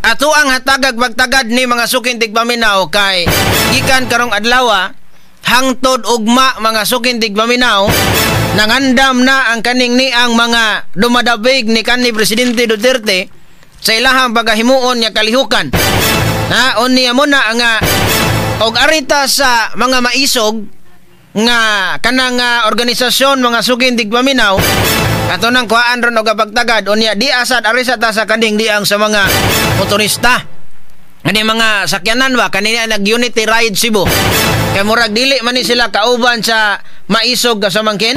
Ato ang hatagag pagtagad ni mga suking tigpaminaw kay gikan karong adlaw hangtod ugma, mga suking tigpaminaw, nangandam na ang kaning ni ang mga dumadabig ni kanhi Presidente Duterte sa ilahang pagahimuon nga kalihukan. Na unya mo na nga og arita sa mga maisog nga kanang organisasyon, mga suking tigpaminaw, ato nang kuhaan ron og pagtagad. Unya di asad arisa ta sa kaning diang sa mga motorista kani mga sakyanan ba kanina nag Unity Ride Cebu kay murag dili man ni sila kauban sa maisog kasamangkin,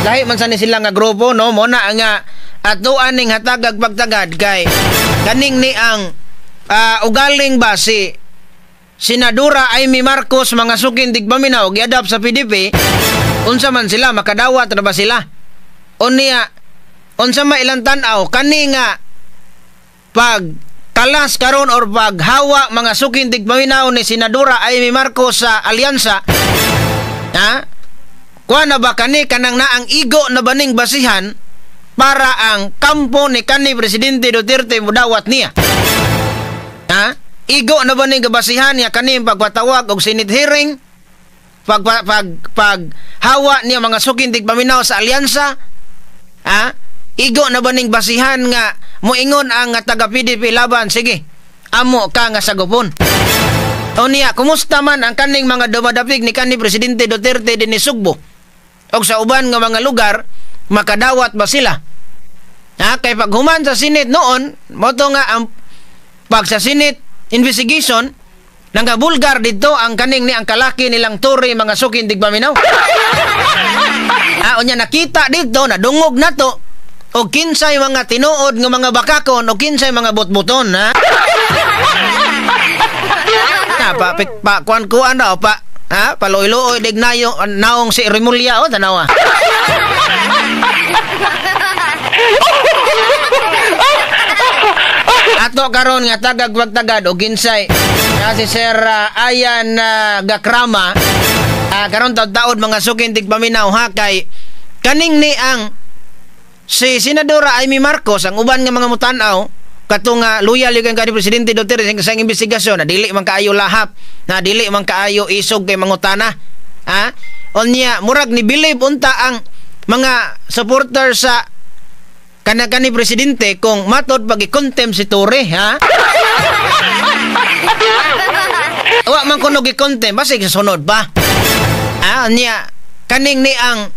lahi man sa ni sila nga grupo, no? Mo na nga atoan ning hatagag pagtagad kay kaning ni ang ugaling ba si Senadora Imee Marcos, mga suking tigpaminaw, giadap sa PDP, unsa man sila makadawat na ba sila? Unya unsa man ilang tan-aw kani nga pag kalas karon or paghawa, mga suking tigpaminaw, ni Senadora Imee Marcos sa alyansa, ha? Kuha na ba kani kanang naang igo na baning basihan para ang kampo ni kanhi Presidente Duterte mudawat niya, ha? Igo na ba ning gabasihan niya kani pagpatawag og Senate hearing, pag pag pag hawa niya, mga suking tigpaminaw, sa alyansa, ha? Igo na ba ning basihan nga moingon ang taga PDP Laban, "Sige, amo ka nga sagupon"? O niya, kumusta man ang kaning mga dumadapig ni kanhi Presidente Duterte dinhi Sugbo og sa uban nga mga lugar, makadawat ba sila, ha? Kay paghuman sa Senate noon mo to nga ang pag sa Senate investigation nangabulgar dito ang kaning ni ang kalaki nilang Torre, mga suking tigpaminaw. Ah, unya nakita dito, nadungog na to o kinsay mga tinuod nga mga bakakon o kinsay mga botboton, ha? Na pa pik, pa kuan kuan raw pa, ha? Paluoy-luoy dignayo naong si Remulla o tanawa. Ato karon nga tagag pagtagad og kinsay nga si Sir Ayan Gakrama karon taud-taod, mga suking tigpaminaw, ha, kay kaning ni ang si Senadora Imee Marcos, ang uban nga mga mutan-aw kato nga loyal yung kay Presidente Duterte sa investigasyon na dili man kaayo lahap, na dili man kaayo isog kay mangutana, ha? Unya murag ni believe unta ang mga supporters sa kana kani presidente kung matod pag i-contempt si Torre, ha? Wa man kuno gi-contempt, basig sa sunod pa. Ah, niya kaning ni ang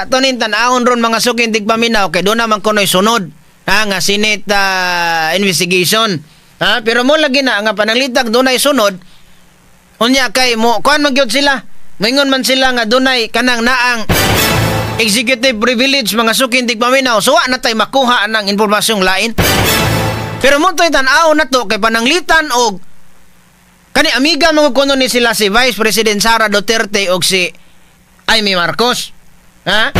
tunin tan-awon ron, mga suking tigpaminaw, kay doon naman kuno'y sunod, ha, nga Senate investigation. Ha, pero mo lagi na nga pananglitag dunay sunod, unya kay mo kuan man gyud sila. Moingon man sila nga dunay kanang naang executive privilege, mga suking tigpaminaw, so wa na tay makuha ang impormasyong lain. Pero mo to'y tan-aw na to kay pananglitan og kani amiga mga kuno ni sila si Vice President Sara Duterte og si Imee Marcos. Ha?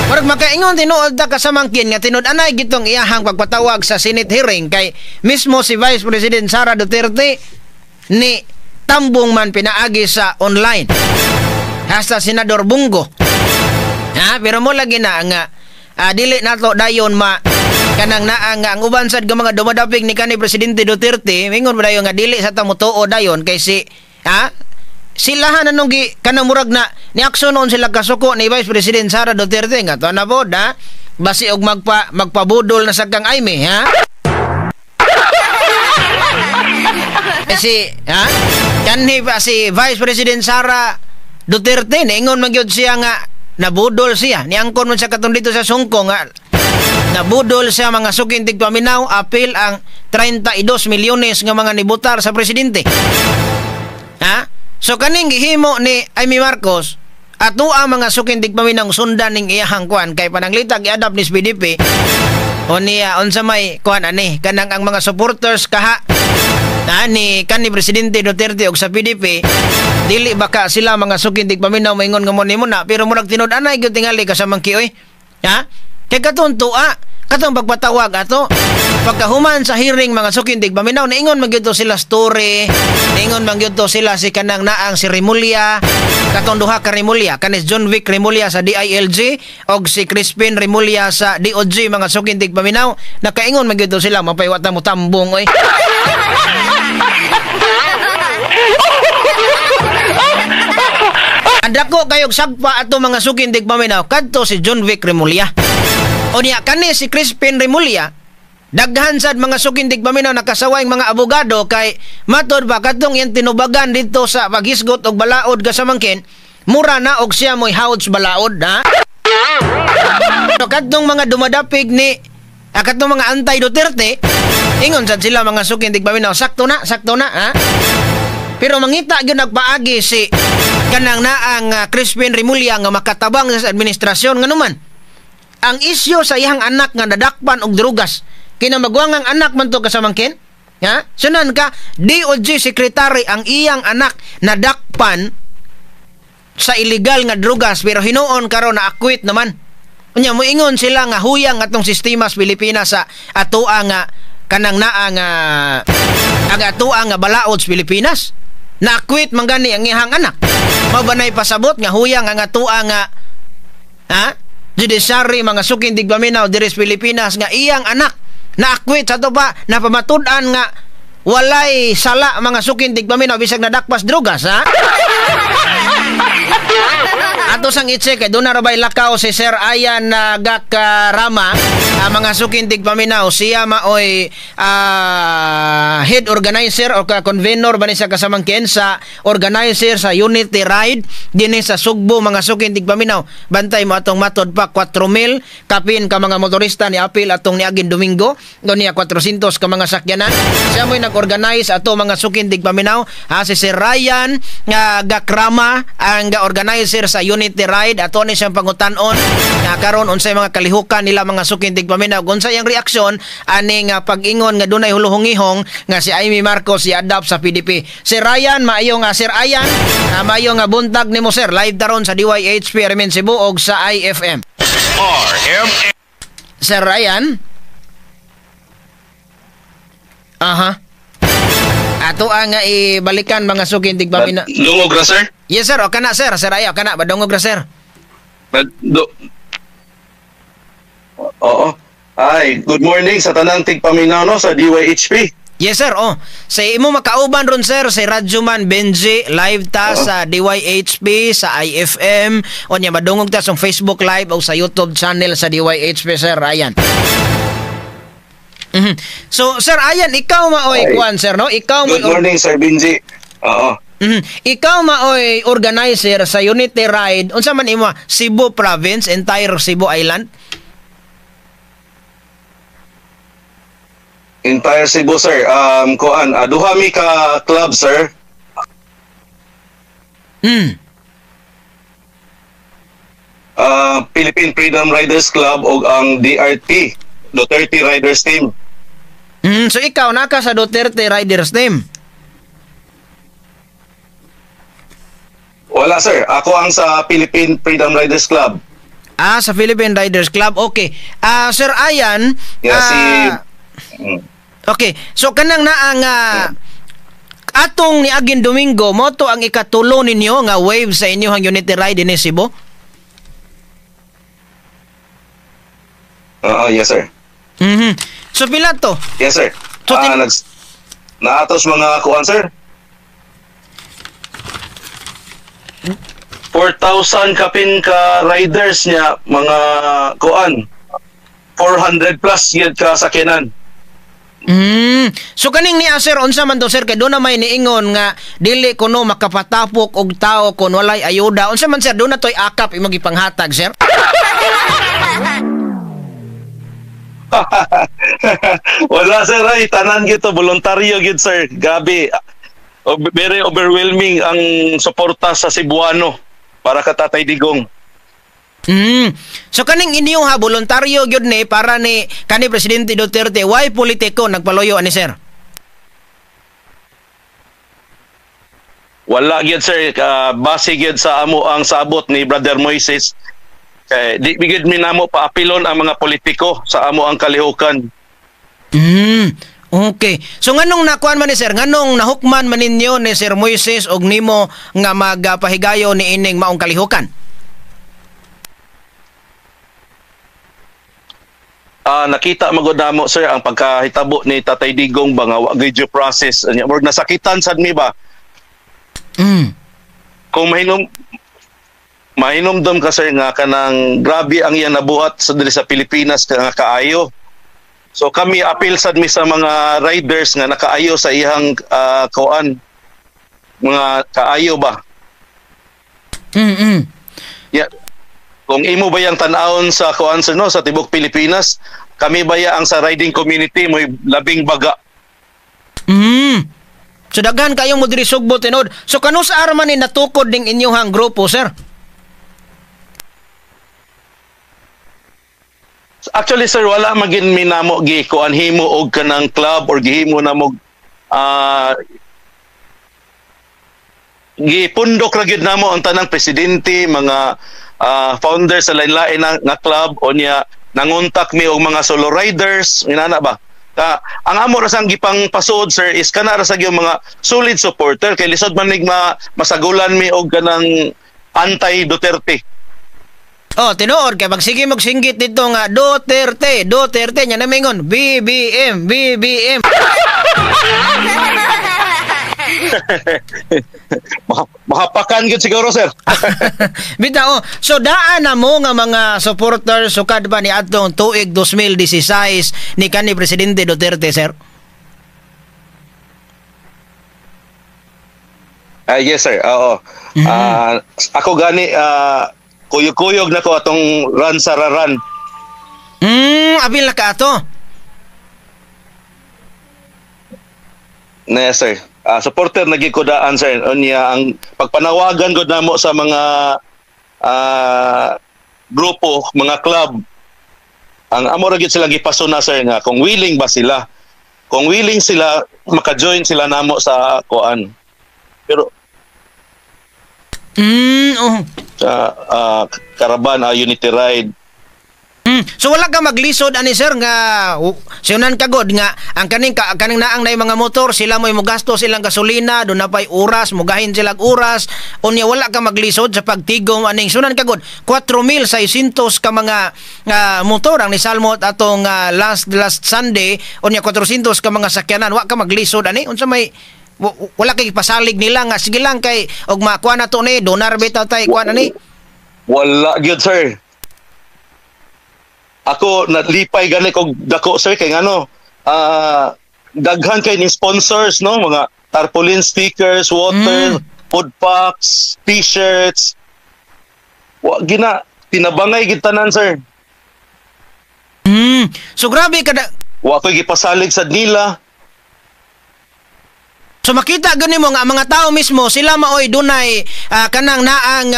Murag makaingon tinuod ta kasamangkin nga tinud anay gitong iyahang pagpatawag sa Senate hearing kay mismo si Vice President Sara Duterte ni tambong man pinaagi sa online. Hasta Senador Bong Go. Ha, pero mo lagi na nga dili nato dayon ma kanang naa nga ang uban sad nga mga dumadapig ni kanhi Presidente Duterte mingon ba dayon nga dili sa ta motuo dayon kay si, ha, sila na nung gi kanang murag na ni aksyon noon sila kasuko ni Vice President Sara Duterte nga to na pod, ha, basi og magpabudol na sa kang Imee, ha? Eh, si, ha, kanhi pa si Vice President Sara Duterte niingon man gyud siya nga nabudol siya. Niangkon man siya katong dito sa Sungko nga nabudol siya, mga suking tigpaminaw, apil ang 32 milyones nga mga nibutar sa presidente. Ha? So kaning gihimo ni Imee Marcos ato ang mga suking tigpaminaw sundan ning iyahang kuan kay pananglitag i-adapt ni PDP o niya unsa may kuan ani kanang ang mga supporters kaha na ni kanhi Presidente Duterte og sa PDP, dili baka sila, mga suking tigpaminaw, maingon nga mo nimo na, pero murag tinud-anay gyud tingali kasamangki oy, ha? Kay katong tua Katong pagpatawag ato pagkahuman sa hearing, mga suking tigpaminaw, niingon man gyud to sila story, niingon man gyud to sila si kanang naang si Remulla, katong duha ka Remulla, kanis John Vic Remulla sa DILG og si Crispin Remulla sa DOJ, mga suking tigpaminaw, nakaingon man gyud to sila, mapay wa ta mo tambong oy. Ang dako kayog sagpa ato, mga suking tigpaminaw, kadto si John Vic Remulla. O niya kani si Crispin Remulla, daghan sad, mga suking tigpaminaw, nakasaway mga abogado kay matod ba kadtong iyang tinubagan dito sa paghisgot og balaod kasamangkin, mura na og siya mo'y hawds balaod ha. So, kadtong mga dumadapig ni kadtong mga anti-Duterte, ingon sad sila, mga suking tigpaminaw, sakto na ha. Pero mangita gyud nagpaagi si kanang naang Crispin Remulla nga makatabang sa administrasyon, nganuman ang isyu sa iyang anak nga nadakpan og drugas, kinamagwangang anak man to kasamangkin, ha? Sunan ka DOJ secretary ang iyang anak nadakpan sa illegal nga drugas, pero hinuon karon na acquit naman. Unya moingon sila nga huyang atong sistema sa Pilipinas sa atoa nga kanang naa nga ang atoa nga balaod sa Pilipinas. Na-acquit man gani ang iyang anak. Mao ba nay pasabot nga huyang ang atoa nga ha? Judiciary, mga suking tigpaminaw, diri sa Pilipinas nga iyang anak na-acquit sa to pa napamatud-an nga walay sala, mga suking tigpaminaw, bisag nadakpas drugas ha. Ato sang i-check kay doon na rabay lakaw si Sir Ayan Gakarama, mga suking tigpaminaw, siya maoy head organizer o ka-convenor ba ni siya kasamangkin sa organizer sa Unity Ride dinhi sa Sugbo, mga suking tigpaminaw. Bantay mo atong matod pa 4,000 kapin ka mga motorista ni apil atong niaging Domingo, do niya 400 ka mga sakyanan. Siya mo'y nag-organize ato, mga suking tigpaminaw ha, si Sir Ryan Gakrama ang organizer sa Unity Ride. Ato ni siyang pangutan-on nga karon unsay mga kalihukan nila, mga suking tigpaminaw, unsay ang reaksyon ani nga pag-ingon nga dunay huluhongihong nga si Amy Marcos i-adapt sa PDP. Sir Ryan, maayo nga Sir Ayan, maayo nga buntag nimo sir, live taron sa DYHP RMN Cebu og sa IFM. RM Sir Ryan. Aha. Ato ang ibalikan, mga suking tigpaminaw. Dungog ra sir? Yes sir, o kana sir, sir ayo kana badungog ra sir. Oo. Ay, good morning sa tanang tigpaminaw no sa DYHP. Yes sir, oh. Sa imo makauban ron sir si Radyoman Benji, live ta sa DYHP, sa IFM, o niya madungog ta sa Facebook Live o sa YouTube channel sa DYHP, Sir Ryan. Mhm. So Sir Ayan, ikaw maoy kuan sir no? Ikaw Good morning Sir Benji. Oo. Ikaw maoy organizer sa Unity Ride. Unsa man imo Cebu Province, entire Cebu Island? Entire Cebu sir. Kuan, duha mi ka club sir. Philippine Freedom Riders Club og ang DRT, Duterte Riders Team. So ikaw naka sa Duterte Riders Team? Wala sir, ako ang sa Philippine Freedom Riders Club. Ah, sa Philippine Riders Club. Okay. Sir Ayan, yeah, okay. So kanang naang atong niaging Domingo, mo to ang ikatulo ninyo nga wave sa inyong Unity Ride dinhi Cebu? Yes sir. So pila to? Yes sir. So, naatos mga kuan sir. 4,000 kapin ka riders niya, mga kuan 400 plus yun ka sakyanan. So kaning niya sir, unsa man to sir kay doon na may niingon nga dili kuno makapatapok og tao kon walay ayuda. Unsa man sir, doon na toy akap imong gipanghatag sir? Wala sir, ay tanan gyud to, voluntaryo gyud sir. Grabe. Very overwhelming ang suporta sa Cebuano para ka Tatay Digong. So kaning inyo ha, voluntaryo gyud ni para ni kani Presidente Duterte, why politiko nagpaloyo ani sir? Wala gyud sir, base gyud sa amo ang sabot ni Brother Moises. Kay di bigid mi namo paapilon ang mga politiko sa amo ang kalihukan. Okay. So nganong nakuan man ni sir, nganong nahukman man ninyo ni Sir Moises og nimo nga magpahigayon ni ining maong kalihukan? Nakita magod namo, sir, ang pagkahitabo ni Tatay Digong ba nga wa gyud due process. Nya murag nasakitan sad mi ba? Kung mahinomdom ka, sir, nga kanang grabe ang iyang nabuhat sa diri sa Pilipinas nga kaayo. So kami apil sad mi sa mga riders nga nakaayo sa iyang kuan, mga kaayo ba. Yeah. Kung imo ba yang tan-awon sa kuan, sir, no, sa tibok Pilipinas, kami ba ya ang sa riding community mo'y labing baga. So daghan kayong mo diri sugbo tinuod. So kanus arman ni natukod ning inyong grupo, sir? Actually, sir, wala magin minamo gi kuan himo og kanang club or gihimo namo gipundok ra gyud namo ang tanang presidente, mga founder sa lain-lain nga club, unya nanguntak mi og mga solo riders, inana ba. Ang amo ra sang gipang pasuod, sir, is kana ra sa gyud mga solid supporter kay lisod man nig masagulan mi og kanang anti Duterte. Oh, tinuod kay pag sige magsinggit dito nga Duterte, Duterte nya namingon BBM, BBM. Mahapakan gyud siguro, sir. Bitaw. So daan na mo nga mga supporters sukad pa ni atong tuig 2016 ni kanhi Presidente Duterte, sir? Yes, sir. Oo. Ako gani kuyog-kuyog na ko atong run sa raran. Apil na ka ato. Yes, sir. Supporter na gyud ko daan, sir. Unya ang pagpanawagan gud namo sa mga grupo, mga club, ang amo ra gyud sila gipasuna, sir, nga kung willing ba sila. Kung willing sila, maka-join sila namo sa kuan. Pero sa Caravan, Unity Ride. So wala ka maglisod ani, sir, nga siunan ka god nga ang kaning kaning naang nay mga motor sila mo'y mogastos silang gasolina, do na pay oras, mugahin sila oras, unya wala ka maglisod sa pagtigom aning sunan ka god 4,600 ka mga motor ang nisalmot atong last Sunday, unya 400 ka mga sakyanan, wa ka maglisod ani unsa may wala kay pasalig nila nga sige lang kay og makuha na to ni donar bitaw tay kuha na ni. Wala gyud, sir. Ako nalipay gani kog dako, sir, kay ngano daghan kay ni sponsors, no, mga tarpaulin stickers, water, food packs, t-shirts. Wa gina tinabangay gid tanan, sir. So grabe kada wa koy gipasalig sa nila. So makita gani mo nga ang mga tao mismo sila maoy dunay kanang naang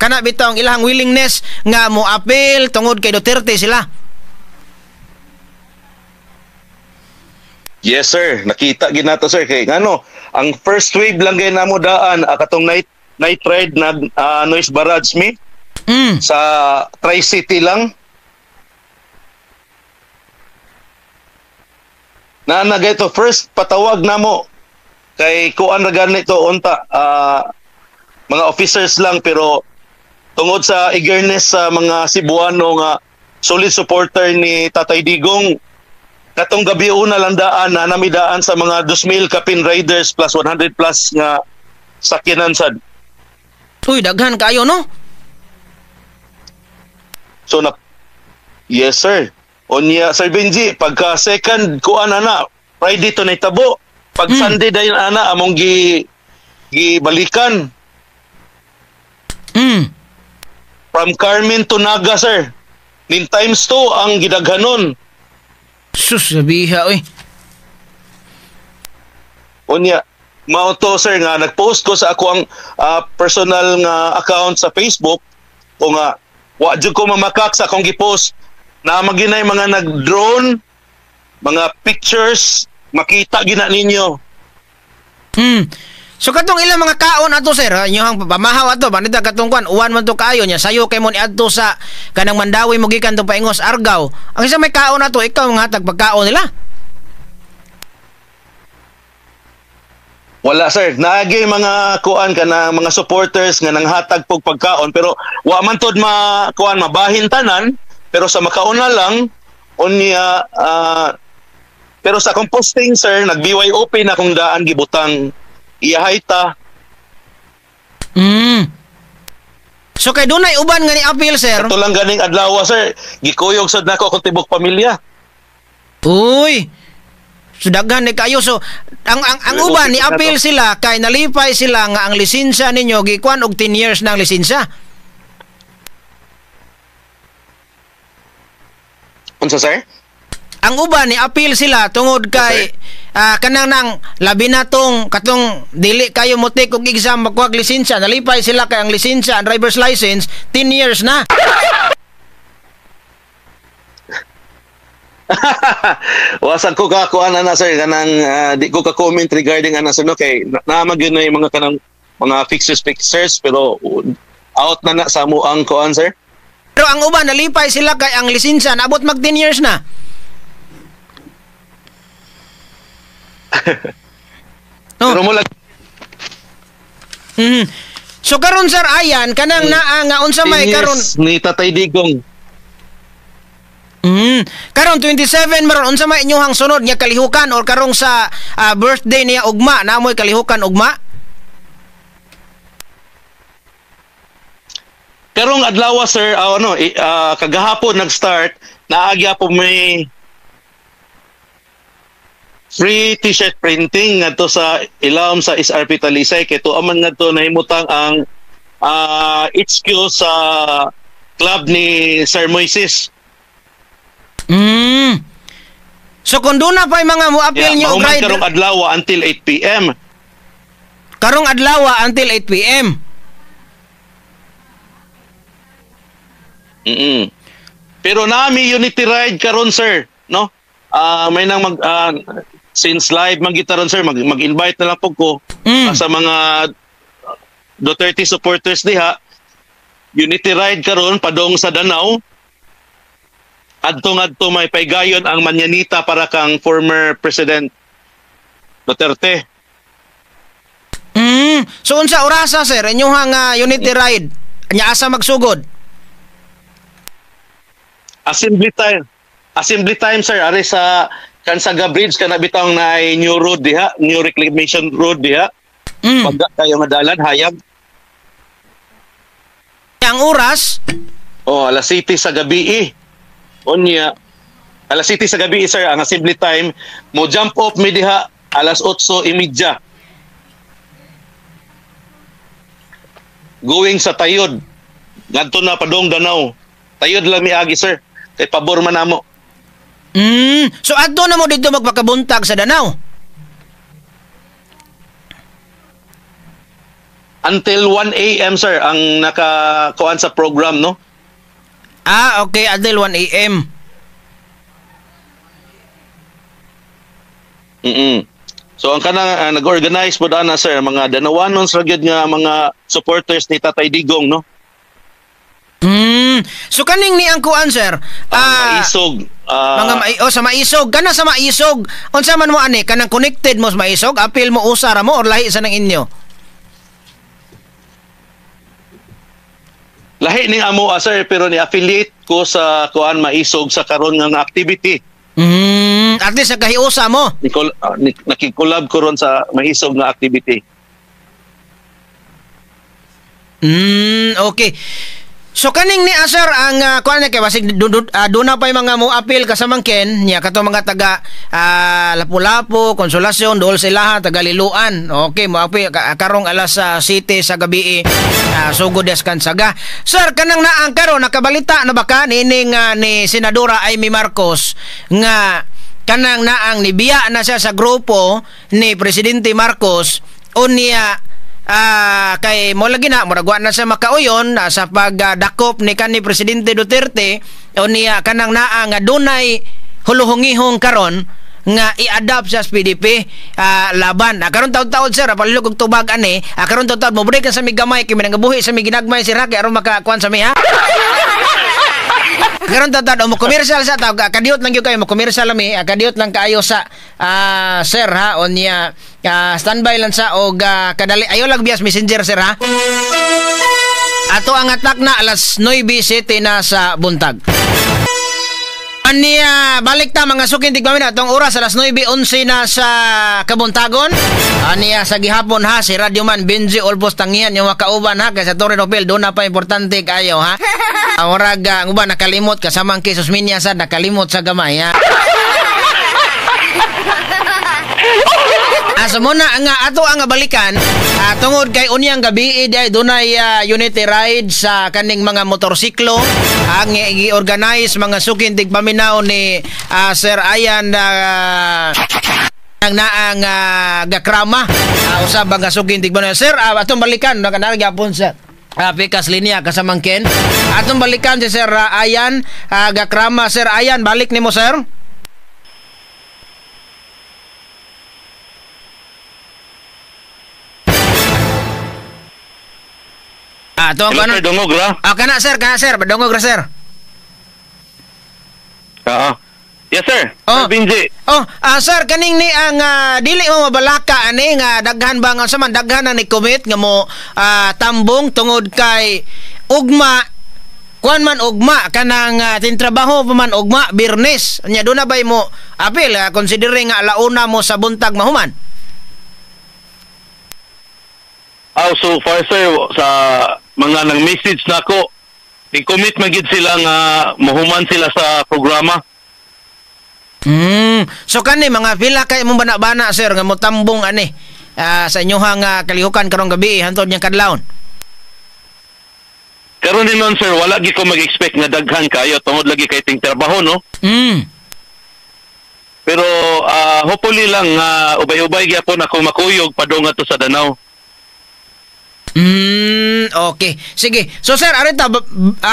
kana bitaw ang ilang willingness nga mo appeal tungod kay Duterte sila. Yes, sir, nakita gid nato, sir, kay ngano ang first wave lang gay namo daan katong night ride na noise barrage mi sa Tri-City lang. Na ito, first patawag namo kay kuan ra gani to unta mga officers lang, pero tungod sa eagerness sa mga Cebuano nga solid supporter ni Tatay Digong, katong gabi una lang daan na namidaan sa mga 2,000 kapin riders plus 100 plus nga sakyanan sad. Uy, daghan kayo, no? So na, yes, sir. Unya, Sir Benji, pagka second kuan ana, Friday to naitabo. Pag Sunday dayon ana among gibalikan. From Carmen to Naga, sir. Nin times 2 ang gidaghanon. Sus, sabiha oy. Unya, mao to, sir, nga nagpost ko sa ako ang personal nga account sa Facebook ko nga wa jud ko mamakak sa akong gipost. Na maginay mga nag-drone, mga pictures, makita gina ninyo. So katong ilang mga kaon ato, sir, ha, inyong pamahaw ato, banita katong kwan, uwan man to kaayo nya, sayo kay mo ni adto sa kanang Mandawi mo gikan tong paingos Argao. Ang isa may kaon ato, ikaw ang hatag pagkaon nila. Wala, sir. Naagi mga kuan kana mga supporters nga nanghatag pog pagkaon, pero wa man tod ma kuan mabahin tanan, pero sa makauna lang unya, pero sa composting, sir, nag BYOP na kung daan gibutang iyahay ta. So kay dunay uban nga ni appeal, sir. Ito lang ganing adlaw, sir, gikuyog sad nako akong tibok pamilya. Uy. So daghan ni kayo, so ang uban ni appeal sila kay nalipay sila nga ang lisensya ninyo gikuan og 10 years na ang lisensya. Unsa, sir? Ang uban ni appeal sila tungod kay kanang nang labi na tong katong dili kayo mo take og exam makuha og lisensya, nalipay sila kay ang lisensya, ang driver's license 10 years na. Wasag ko ka kuan ana, sir, kanang di ko ka comment regarding ana, sir, no, kay naa man gyud na yung mga kanang mga fixers pero out na na sa mo ang kuan, sir. Pero ang uban nalipay sila kay ang lisensya naabot mag 10 years na. No. Pero mo lang. So karon, sir, ayan kanang naa nga unsa may karon ni Tatay Digong. Karon 27 maron, unsa may inyuhang sunod nga kalihukan or karong sa birthday niya ugma, naamoy kalihukan ugma? Karong adlaw, sir, kagahapon nag-start, naagya po may free t-shirt printing ngadto sa ilawom sa SRP Talisay kay tuo man ngadto nahimutang ang HQ sa club ni Sir Moises. So kung doon na pa yung mga mo-appeal niyo og mahuman rider karong adlaw until 8 PM. Karong adlaw until 8 PM. Pero nami unity ride karon, sir, no? May nang mag since live man kita ron, sir, mag-invite na lang po ko sa mga Duterte supporters diha. Unity ride karon padong sa Danao. Adto may paygayon ang manyanita para kang former President Duterte. So unsa orasa, sir, inyong unity ride? Nya asa magsugod? Assembly time. Assembly time, sir, ari sa Kansaga Bridge kana bitawng naay new road diha, new reclamation road diha. Pagka kayo nga dalan hayag. Ang oras? Oh, alas 7 sa gabi. Unya, alas 7 sa gabi, sir, ang assembly time. Mo jump off mi diha alas 8:30. Going sa Tayod. Ngadto na padong Danao. Tayod lang miagi, sir. Kay pabor man namo. So adto na mo dito magpakabuntag sa Danao. Until 1 AM, sir, ang nakakuan sa program, no? Ah, okay, until 1 AM. So ang kanang nag-organize po dana, sir, mga Danawanon sa gyud nga mga supporters ni Tatay Digong, no? So kaning ni ang kuan, sir, maisog, mga sa maisog, kana sa maisog. Unsa man mo ani kanang connected mo sa maisog, apil mo usara mo or lahi sa nang inyo? Lahi ning amo, sir, pero ni affiliate ko sa kuan maisog sa karon nga activity. At least nakahiusa mo. Nakikolab ko ron sa maisog nga activity. Okay. So kaning ni Asar ang kuan kay basig doon na pa yung mga mo appeal kasamangken niya kato mga taga Lapu-Lapu, Konsolasyon, dool sila taga Liloan. Okay, mo appeal karong alas 7 sa gabi sugod des Kansaga. Sir, kanang naang karon nakabalita na ba ka nining ni Senadora Amy Marcos nga kanang naang nibiya na siya sa grupo ni Presidente Marcos unya kay mo lagi na murag wa na siya makauyon sa pagdakop ni kanhi Presidente Duterte o niya kanang naa nga dunay huluhungihong karon nga i-adapt sa PDP laban. Karon taud-taud sir, palilog og tubag ani. Karon taud-taud mo break sa mi gamay kay minangabuhi sa mi ginagmay sir ha, kay aron makakuan sa mi ha. Karon taud-taud mo commercial sa tawag, kadiyot lang gyud kayo mo commercial mi, kadiyot lang kaayo sa sir ha, unya standby lang sa og kadali ayo lang bias messenger sir ha. Ato ang attack na alas 9:07 na sa buntag. Aniya, balik ta mga suking tigpaminaw atong oras alas 9:11 na sa kabuntagon. Aniya sa gihapon ha, si Radyo Man Benji Olbos tangian yung makauban ha, kay sa Torre Nobel doon na pa importante kayo ha. Ang orag ang uban nakalimot kasamang kay Susminya sa nakalimot sa gamay ha. Asa mo na nga ato ang balikan tungod kay unyang gabi di dunay unity ride sa kaning mga motorsiklo ang gi-organize mga suking tigpaminaw ni Sir Ayan ang naang gakrama usab ang suking tigpaminaw. Sir, atong balikan nakanargyapon sa Pikas linya kasamang Ken. Atong balikan si Sir Ayan gakrama. Sir Ayan, balik nimo sir. Tuwang hello, sir, dungog ra. Kana sir, dungog ra sir. Yes sir. Oh. Sir Benji. Oh, sir, kaning ni ang dili mo mabalaka ani nga daghan ba nga sa man daghan na ni commit nga mo tambong tungod kay ugma kuan man ugma kanang tintrabaho pa man ugma Biyernes. Nya do na bay mo apil considering nga alauna mo sa buntag mahuman. So far sir, sa mga nang message nako, i-commit man gid sila nga mahuman sila sa programa. So kani mga pila kay imong bana-bana sir nga motambong ani sa inyohang kalihukan karong gabi hantod niyang kadlawon? Karon din nun sir, wala gi ko mag-expect nga daghan kayo tungod lagi kay ting trabaho no. Pero hopefully lang ubay-ubay gyapon ako makuyog padung adto sa Danao. Okay. Sige. So sir, arita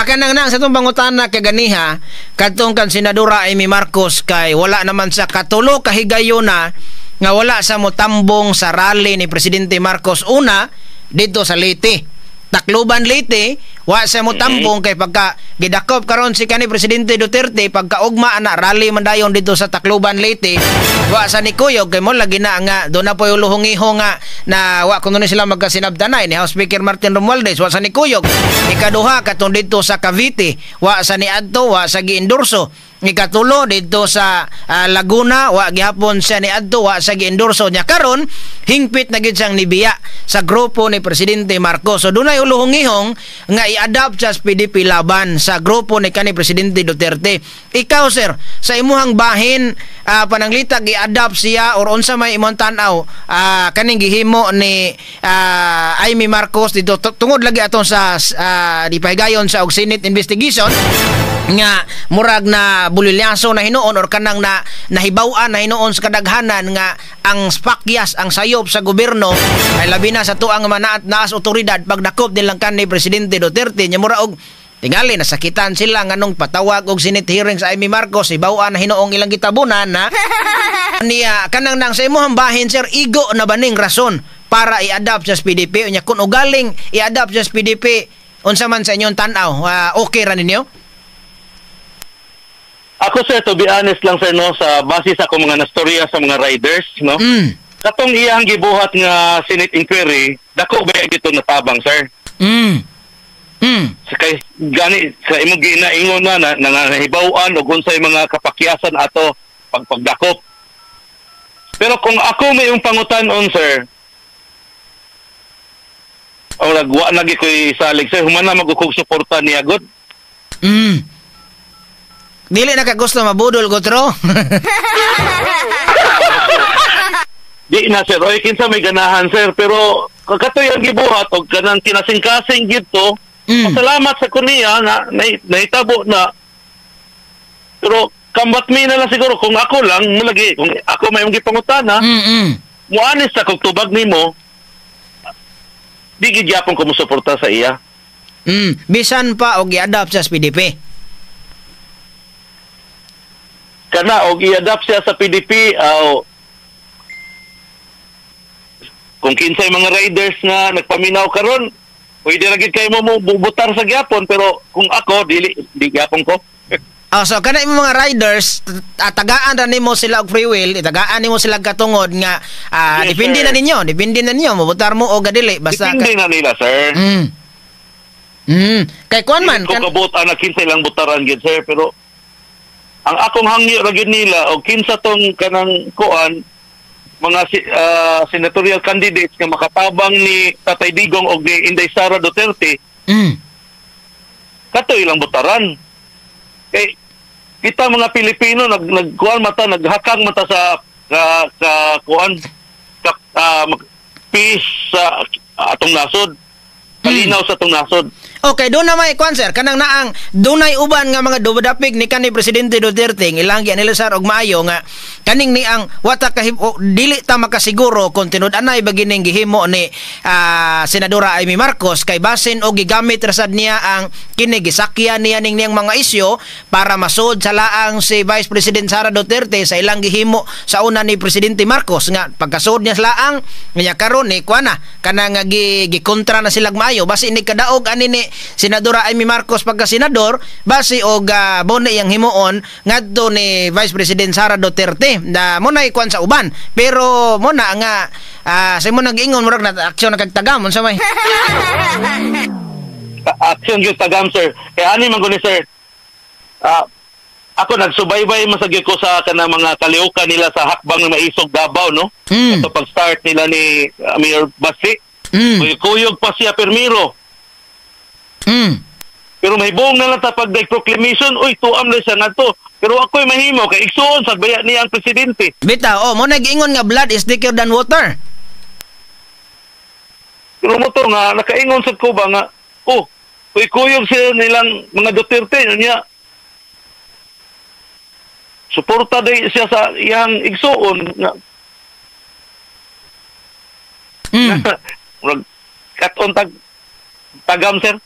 kanang nang sa itong pangutana kaganiha kadtong kan Senadora Amy Marcos kay wala naman sa katulo kahigayona nga wala sa motambong sa rally ni Presidente Marcos una dito sa Leyte. Tacloban Leyte, wa sa motambong kay pagka gidakop karon si kani Presidente Duterte pagka ugma ana rally man dayon dito sa Tacloban Leyte, wa sa nikuyog kay mo lagi na nga do na poy luhong-iho nga na wa kuno ni sila magkasinabtanay ni House Speaker Martin Romualdez, wa sa nikuyog. Ikaduha katong dito sa Cavite, wa sa niadto, wa sa giendorso. Ikatulo dito sa Laguna, wa gihapon siya niadto, wa sa giendorso niya. Karon hingpit na gid siyang nibiya sa grupo ni Presidente Marcos. So dunay uluhong-ihong nga i-adapt sa PDP laban sa grupo ni kani Presidente Duterte. Ikaw sir, sa imuhang bahin pananglitag i-adapt siya or unsa may imong tan-aw kaning gihimo ni Amy Marcos dito tungod lagi aton sa dipahigayon sa og Senate investigation nga murag na bulilyaso na hinuon or kanang na nahibaw-an na hinuon sa kadaghanan nga ang spakyas ang sayop sa gobyerno ay labi na sa tuang manaat naas otoridad pagdakop nilang kan ni Presidente Duterte. Nya mura og tingali nasakitan sila nganong patawag og Senate hearing sa Amy Marcos, hibaw-an na hinuong ilang gitabunan na niya kanang nang sa imong bahin sir, igo na baning rason para i-adapt sa PDP unya kun ugaling i-adapt sa PDP unsa man sa inyong tan-aw, okay ra ninyo? Ako sir, to be honest lang sir no, sa base sa akong mga nastorya sa mga riders no. Katong iyang gibuhat nga Senate inquiry, dako ba gito natabang sir? Sa kay gani sa imong ginaingon na nangahibaw-an og unsay mga kapakyasan ato pagpagdakop. Pero kung ako may yung pangutan-on sir, orag wa na gyud koy salig sir, human na magukog suporta niya gud. Dili na ka gusto mabudol ko tro. Di na sir, oy kinsa may ganahan sir, pero katoy ang gibuhat og kanang kinasing-kasing gidto. Pasalamat sa kuniya nga nahitabo na. Pero kambat mi na lang siguro kung ako lang mulagi, kung ako may imong gipangutana, muanis sa kog tubag nimo, di gid gyapon ko mosuporta sa iya. Bisan pa og i-adapt sa PDP. Kana og i-adapt siya sa PDP aw kung kinsay mga riders nga nagpaminaw karon, pwede ra gid kay mo bubutar sa gyapon, pero kung ako dili, di gyapon ko. Oh, so kana imong mga riders, tagaan ra nimo sila og free will, itagaan nimo sila katungod nga Yes, depende sir. na ninyo, depende na ninyo mobutar mo o gadili basta Depende na nila, sir. Kay kuan man Dili ko kabot ana kinsay lang butaran gyud, sir, pero ang akong hangyo ra gyud nila og kinsa tong kanang kuan mga senatorial candidates nga makatabang ni Tatay Digong og ni Inday Sara Duterte, kato ilang butaran. Kay kita mga Pilipino nag nagkuan mata, naghakang mata sa ka, ka kuan ka, peace sa atong nasod. Kalinaw sa atong nasod. Okay, doon na may kuan, sir, kanang naang dunay uban nga mga dubadapig ni kani Presidente Duterte ng ilang nila sir og maayo nga kaning ni ang wata kahim o, dili ta makasiguro kung tinud-anay ba gining gihimo ni Senadora Imee Marcos kay basin og gigamit ra sad niya ang kini, gisakyan niya ning niyang mga isyu para masud sa laang si Vice President Sara Duterte sa ilang gihimo sa una ni Presidente Marcos nga pagkasud niya sa laang niya karon ni kuan na kanang nga gikontra na sila maayo. Basi ni kadaog ani ni Senadora Imee Marcos pagka senador, basi og bone iyang himuon ngadto ni Vice President Sara Duterte na mo na ikuan sa uban, pero mo na nga sa imo nag-ingon murag na aksyon na kag tagam, unsa may Action gyud tagam, sir. Kaya ani man guni, sir. Ako nagsubaybay man sa gyud ko sa kanang mga kalihukan nila sa Hakbang ng Maisog Davao, no? Ato pag-start nila ni Mayor Basi. Kuyog pa siya permiro. Pero mahibong na lang ta pag proclamation, uy, tuam na siya ngadto. Pero ako'y mahimo kay igsuon sa baya niya ang presidente. Bitaw, oh, mo nag-ingon nga blood is thicker than water. Pero mo to nga nakaingon sa ko ba nga, oh, uy, kuyog sila nilang mga Duterte niya. Suporta day siya sa iyang igsuon nga murag katon tag tagam, sir.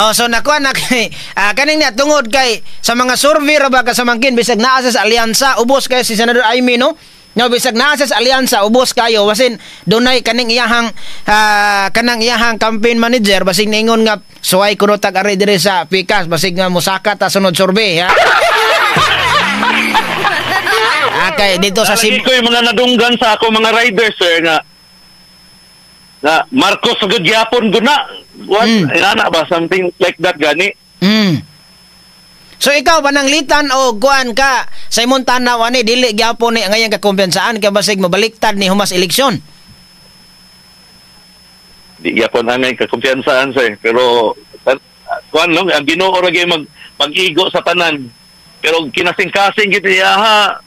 Oh, so nakuha na kay kaning niya tungod kay sa mga survey ra ba kasamangkin bisag naa sa alyansa ubos kay si Senador Imee, no? No, bisag naa sa alyansa ubos kayo, basin dunay kaning iyahang kanang iyahang campaign manager basig ningon nga suway kuno tag ari diri sa pikas basig nga mosaka ta sunod survey, ha. Okay, dito sa Nalagi Cebu. ko yung mga nadunggan sa ako mga riders, sir, nga na Marcos gud gyapon guna. What? Inana ba, something like that gani. So ikaw pananglitan o kuan ka sa imong tanaw ani dili gyapon ni ngayon kakumpiyansaan kay basig mabaliktad ni humas eleksyon. Di gyapon angay kakumpiyansaan, sir, pero kuan lang ang Ginoo ra gyud mag-igo sa tanan. Pero kinasing-kasing gid niya ha.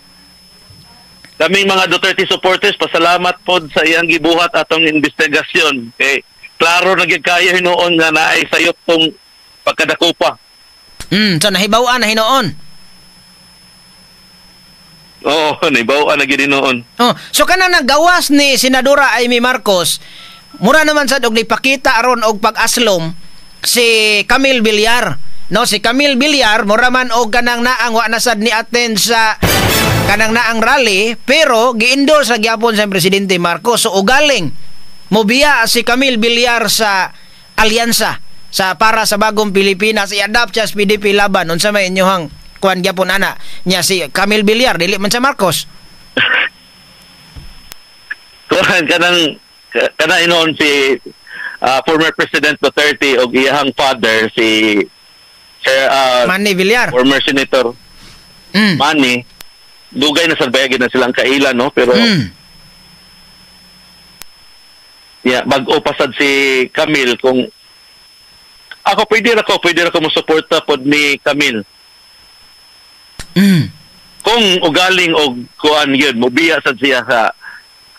Kaming mga Duterte supporters, pasalamat pod sa iyang gibuhat atong investigasyon. Kay klaro na gyud kayo hinuon nga naay sayop tong pagkadakupa. So nahibaw-an na hinuon. Oo, nahibaw-an na gyud hinuon. Oh, so kanang nagawas ni Senadora Imee Marcos, mura naman sad og nipakita aron og pag-aslom si Camille Villar. No, si Camille Villar mura man og kanang naang wa na sad ni attend sa kanang naang rally, pero gi-endorse sa gyapon sa Presidente Marcos. So ugaling mobiya si Camille Villar sa alyansa sa Para sa Bagong Pilipinas, i-adapt siya sa PDP Laban. Unsa may inyohang kuan gyapon ana nya si Camille Villar dili man sa Marcos? Kuan kanang kana inoon si former President Duterte og iyang father si Sir Manny Villar, former Senator Manny, dugay na sa bayagin na silang kaila, no, pero yeah, bag-o pa sad si Camille. Kung ako pwede ra ko mo suporta pod ni Camille kung ugaling og kuan yun mobiya sad siya sa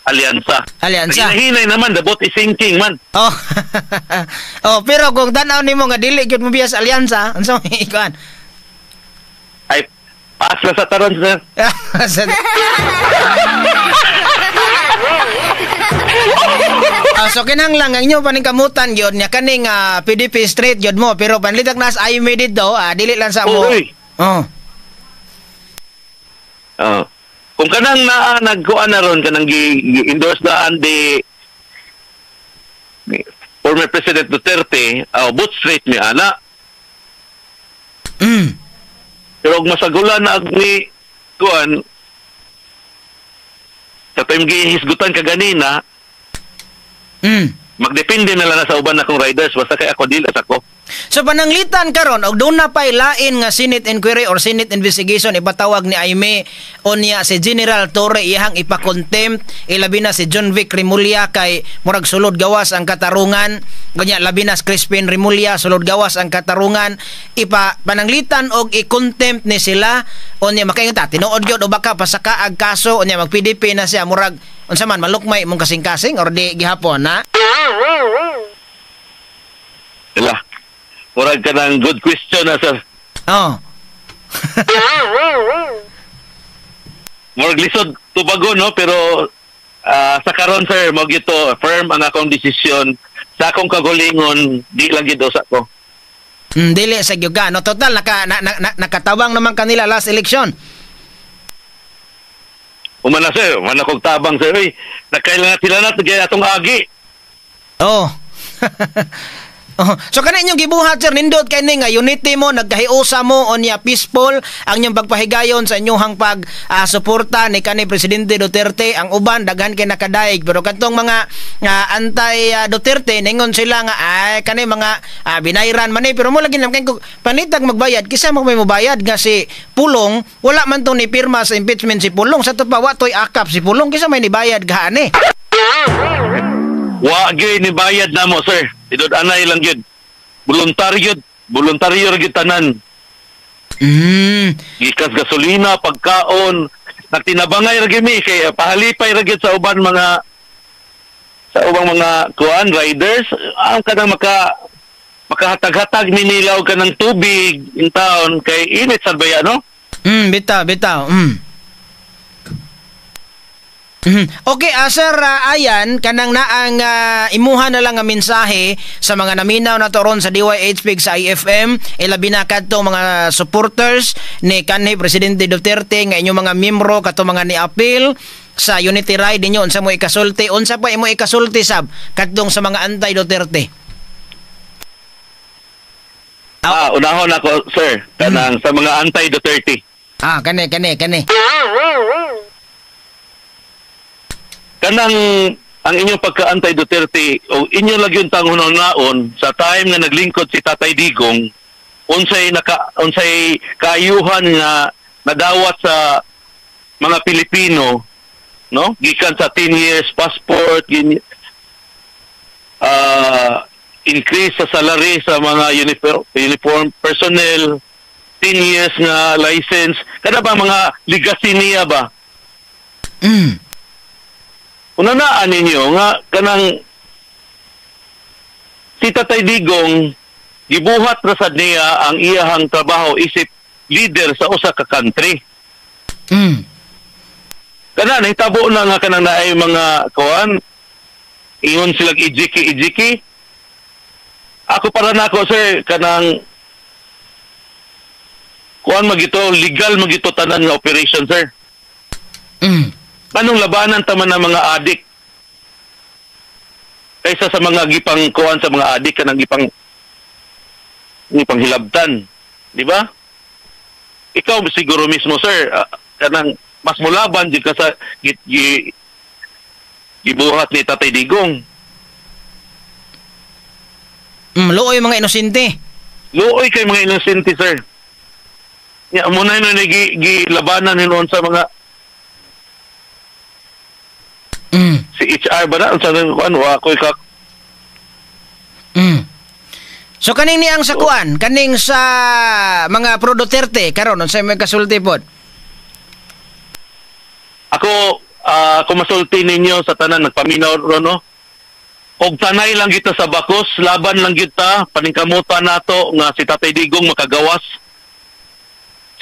alyansa. Alyansa. Hinay naman, the boat is sinking man. Oh. Oh, pero kung tan-aw nimo nga dili gyud mobiya sa alyansa, unsa may ikuan? Ay, pass na sa taron, sir. Ah, so kinahanglan ang inyo paningkamutan gyud nya kaning PDP straight gyud mo, pero panlitag nas ay made dito, dili lang sa mo. Oy. Oh. Oh. Kung kanang naa nagkuan na ron, kanang gi-endorse daan di ni former President Duterte, both straight mi ana. Pero og masagulan na ag ni kuan sa time gihisgutan kaganina, magdepende na lang na sa uban akong riders, basta kay ako dili sa ko. So pananglitan karon og doon na pay lain nga Senate inquiry or Senate investigation ipatawag ni Aime, unya si General Torre iyang ipa-contempt, ilabi na si John Vic Remulla kay murag sulod gawas ang katarungan, ganyan labi na si Crispin Remulla, sulod gawas ang katarungan, ipa pananglitan og i-contempt ni sila, unya makaingon ta tinuod gyud o baka pasaka ag kaso, unya mag PDP na siya, murag unsa man malukmay imong kasing-kasing or di gihapon na? Ila. Murag ka ng good question na, sir. Oh. Murag lisod tubago, no, pero sa karon, sir, mo gito firm ang akong desisyon sa akong kagulingon, di lang gid usa ko. Dili sa gyud ka. No, total nakatabang naman kanila last election. Umana, sir, umana kog tabang, sir. Uy, nagkailangan sila na gaya atong agi. Oh. Oh. So kana inyong gibuhat, sir, nindot kay ni nga unity mo, nagkahiusa mo, unya peaceful ang inyong pagpahigayon sa inyong pag suporta ni kani Presidente Duterte. Ang uban daghan kay nakadaig, pero kadtong mga anti Duterte ningon sila nga ay kani mga binayran man ni, pero mo lagi naman kay panitag magbayad kisa mo may mobayad nga si Pulong wala man to ni pirma sa impeachment si Pulong, sa to pa wa toy akap si Pulong, kisa may nibayad gaani. Wa gyud ni bayad namo, sir. Tidod anay lang gyud. Voluntaryo, voluntaryo ra gyud tanan. Gikas gasolina, pagkaon, nagtinabangay ra gyud mi kay pahalipay ra gyud sa uban mga sa ubang mga kuan riders, ang kanang makahatag-hatag mi nila og kanang tubig in town kay init sad baya, no? Bitaw, bitaw. Okay, sir, ayan, kanang naang imuha na lang ang mensahe sa mga naminaw na to ron sa DYHP sa IFM, ilabi na kadto mga supporters ni kanhi Presidente Duterte nga inyong mga miyembro kato mga ni-appeal sa Unity Ride ninyo, unsa mo ikasulti, unsa pa imo ikasulti sab kadtong sa mga anti-Duterte? Unahon ako, sir, kanang sa mga anti-Duterte. Kani kani kani. Kanang ang inyong pagka-anti Duterte o inyo lang yung tanghunahon sa time nga naglingkod si Tatay Digong, unsay kaayuhan nga nadawat sa mga Pilipino, no? Gikan sa 10 years passport, increase sa salary sa mga uniform personnel, 10 years nga license, kada ba mga legacy niya ba? Unanaan ninyo nga kanang si Tatay Digong gibuhat ra sad niya ang iyahang trabaho isip leader sa usa ka country. Kana nahitabo na nga kanang naay mga kuan ingon sila ijiki ijiki. Ako para nako, sir, kanang kuan magito legal magito tanan nga operation, sir. Anong labanan taman ng mga adik kaysa sa mga gipang kuan sa mga adik kanang gipang hilabtan, di ba? Ikaw siguro mismo, sir, kanang mas mulaban jud ka sa gibuhat ni Tatay Digong. Luoy mga inosente. Luoy kay mga inosente, sir. Ya mo na ni gilabanan hinuon sa mga si HR ba na? Sa kuan wa koy ka. So kaning ni ang sa kuan, kaning sa mga pro Duterte karon unsay may kasulti pod? Ako kumasulti ninyo sa tanan nagpaminaw ron, no. Og tanay lang kita sa bakos, laban lang kita, paningkamutan nato nga si Tatay Digong makagawas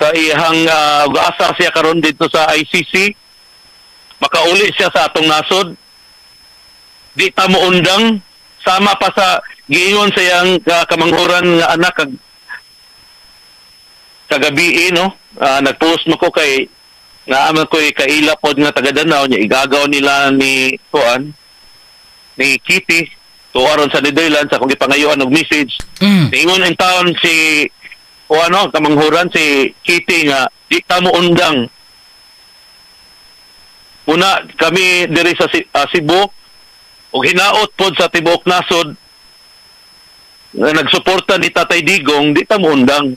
sa iyang asa siya karon dito sa ICC. Makauli siya sa atong nasod. Di ta mo undang sama pa sa giingon sa iyang kamanghuran nga anak kagabi, no? Nagpost mo ko kay naaman ko'y kaila pod nga taga Danao niya, igagaw nila ni kuan ni Kitty tuwaron sa Netherlands akong gipangayuan og message. Ingon in town si o ano kamanghuran si Kitty nga di ta mo undang. Una kami diri sa Cebu og hinaot pod sa tibuok nasod nga nagsuporta ni Tatay Digong, di ta mo undang.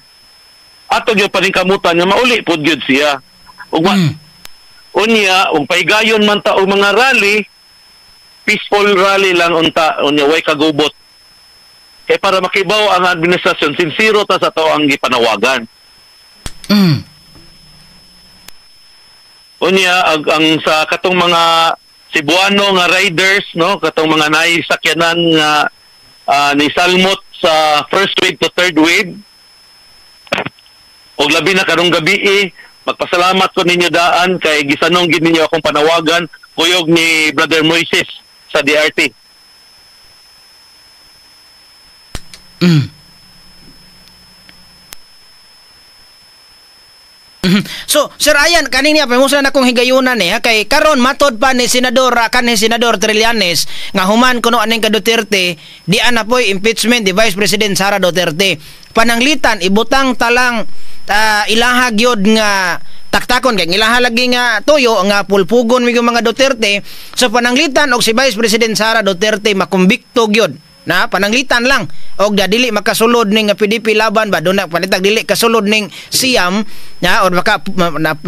Ato gyud paningkamutan nga mauli pod gyud siya. Ug unya ug pahigayon man ta og mga rally, peaceful rally lang unta, unya way kagubot. Kay para makibaw ang administrasyon, sinsero ta sa to ang gipanawagan. Unya ang sa katong mga Cebuano nga riders, no, katong mga naisakyanan nga ni salmot sa first wave to third wave, og labi na karong gabi, magpasalamat ko ninyo daan kay gisanong gid ninyo akong panawagan kuyog ni Brother Moises sa DRT. So, Sir Ayan, kaning niya pamusa na akong higayunan eh, kay karon matod pa ni Senador kanhi Senador Trillanes nga human kuno aning ka Duterte, di ana poy impeachment di Vice President Sara Duterte. Pananglitan ibutang talang ilaha gyud nga taktakon kay ilaha lagi nga tuyo nga pulpugon mig mga Duterte. So pananglitan og si Vice President Sara Duterte makumbikto gyud na pananglitan lang og da dili makasulod ning PDP laban ba duna palitag dili kasulod ning siyam na or maka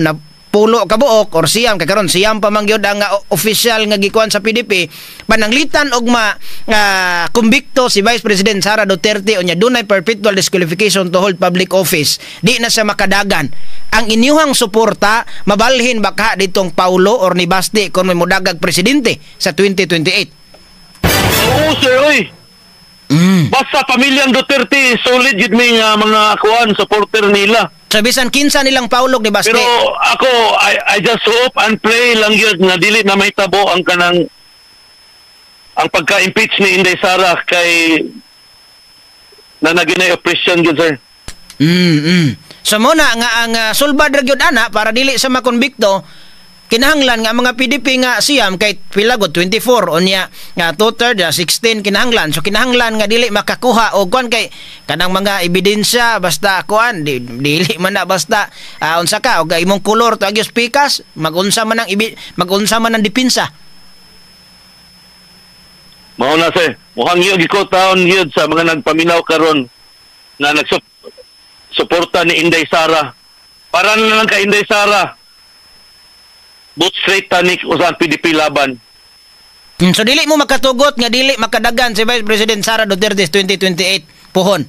na pulo ka buok or siyam kay karon siyam pa man gyud ang official nga gikuan sa PDP. Pananglitan og ma kumbikto si Vice President Sara Duterte unya dunay perpetual disqualification to hold public office, di na siya makadagan. Ang inyuhang suporta mabalhin baka ditong Paulo or ni Basti kung may mudagag presidente sa 2028. Oo sir, oy. Basta pamilyang Duterte solid yun may mga kuan supporter nila. So bisan kinsa nilang Paulo ni Basti. Pero ako I just hope and pray lang yun nga dili na mahitabo ang kanang ang pagka-impeach ni Inday Sara kay na naginay oppression yun sir. So muna nga ang sulbad ra gyud ana para dili sa makonbikto, kinahanglan nga mga PDP nga siyam kay pila gud 24 unya nga 2/3 16 kinahanglan. So kinahanglan nga dili makakuha og kuan kay kanang mga ebidensya basta kuan dili man na basta unsa ka og imong kolor to agyos pikas magunsa man ang magunsa man ang depensa. Mao na sir, muhang gyud ko taon gyud sa mga nagpaminaw karon nga nagsuporta ni Inday Sara. Para na lang kay Inday Sara. Both straight tanik usan PDP laban. So dili mo makatugot nga dili makadagan si Vice President Sara Duterte 2028 puhon.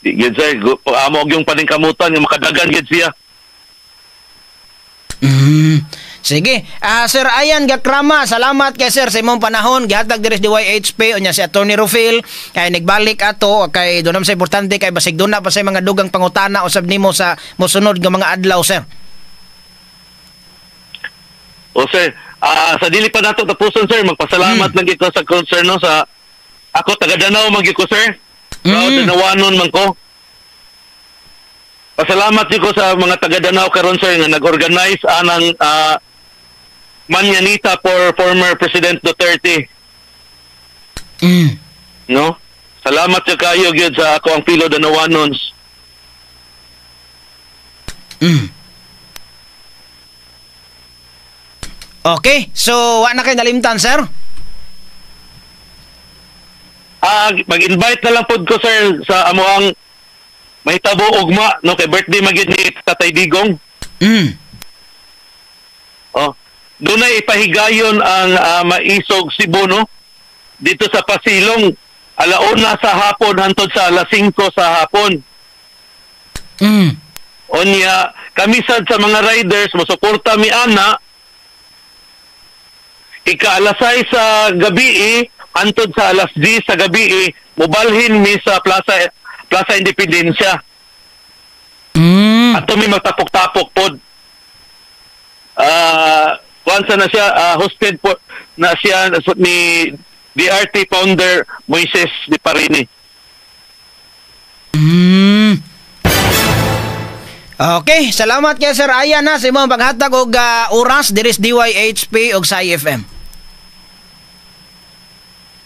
Di gyud sir, amo og yung paningkamutan nga makadagan gyud siya. Sige. Sir Ayan Gakrama, salamat kay sir sa imong panahon gihatag diri sa DYHP unya si Attorney Rufil kay nagbalik ato kay dunam sa importante kay basig duna pa sa mga dugang pangutana usab nimo sa mosunod nga mga adlaw sir. O sir, sa dili pa nato tapuson sir, magpasalamat lang ko sa concern no sa ako taga Danao man gyud ko sir. Proud Danawanon man ko. Pasalamat gyud ko sa mga taga Danao karon sir nga nag-organize anang Manyanita for former President Duterte. No? Salamat gyud kayo gyud sa ako ang Pilo Danawanons. Okay, so wa na kay nalimtan sir? Mag-invite na lang pod ko sir sa amo ang mahitabo ugma no kay birthday magyud ni Tatay Digong. Oh, dunay ipahigayon ang Maisog Cebu no dito sa Pasilong 1:00 sa hapon hantod sa 5:00 sa hapon. Onya kami sad sa mga riders mosuporta mi ana ika-6:00 sa gabi hantod sa 10:00 sa gabi mobalhin mi sa Plaza Independencia. Ato mi magtapok-tapok pod. Kuan sa na siya, hosted po na siya ni DRT founder Moises Deiparine. Okay, salamat kay Sir Ayan na sa imong paghatag og oras diri sa DYHP og sa IFM.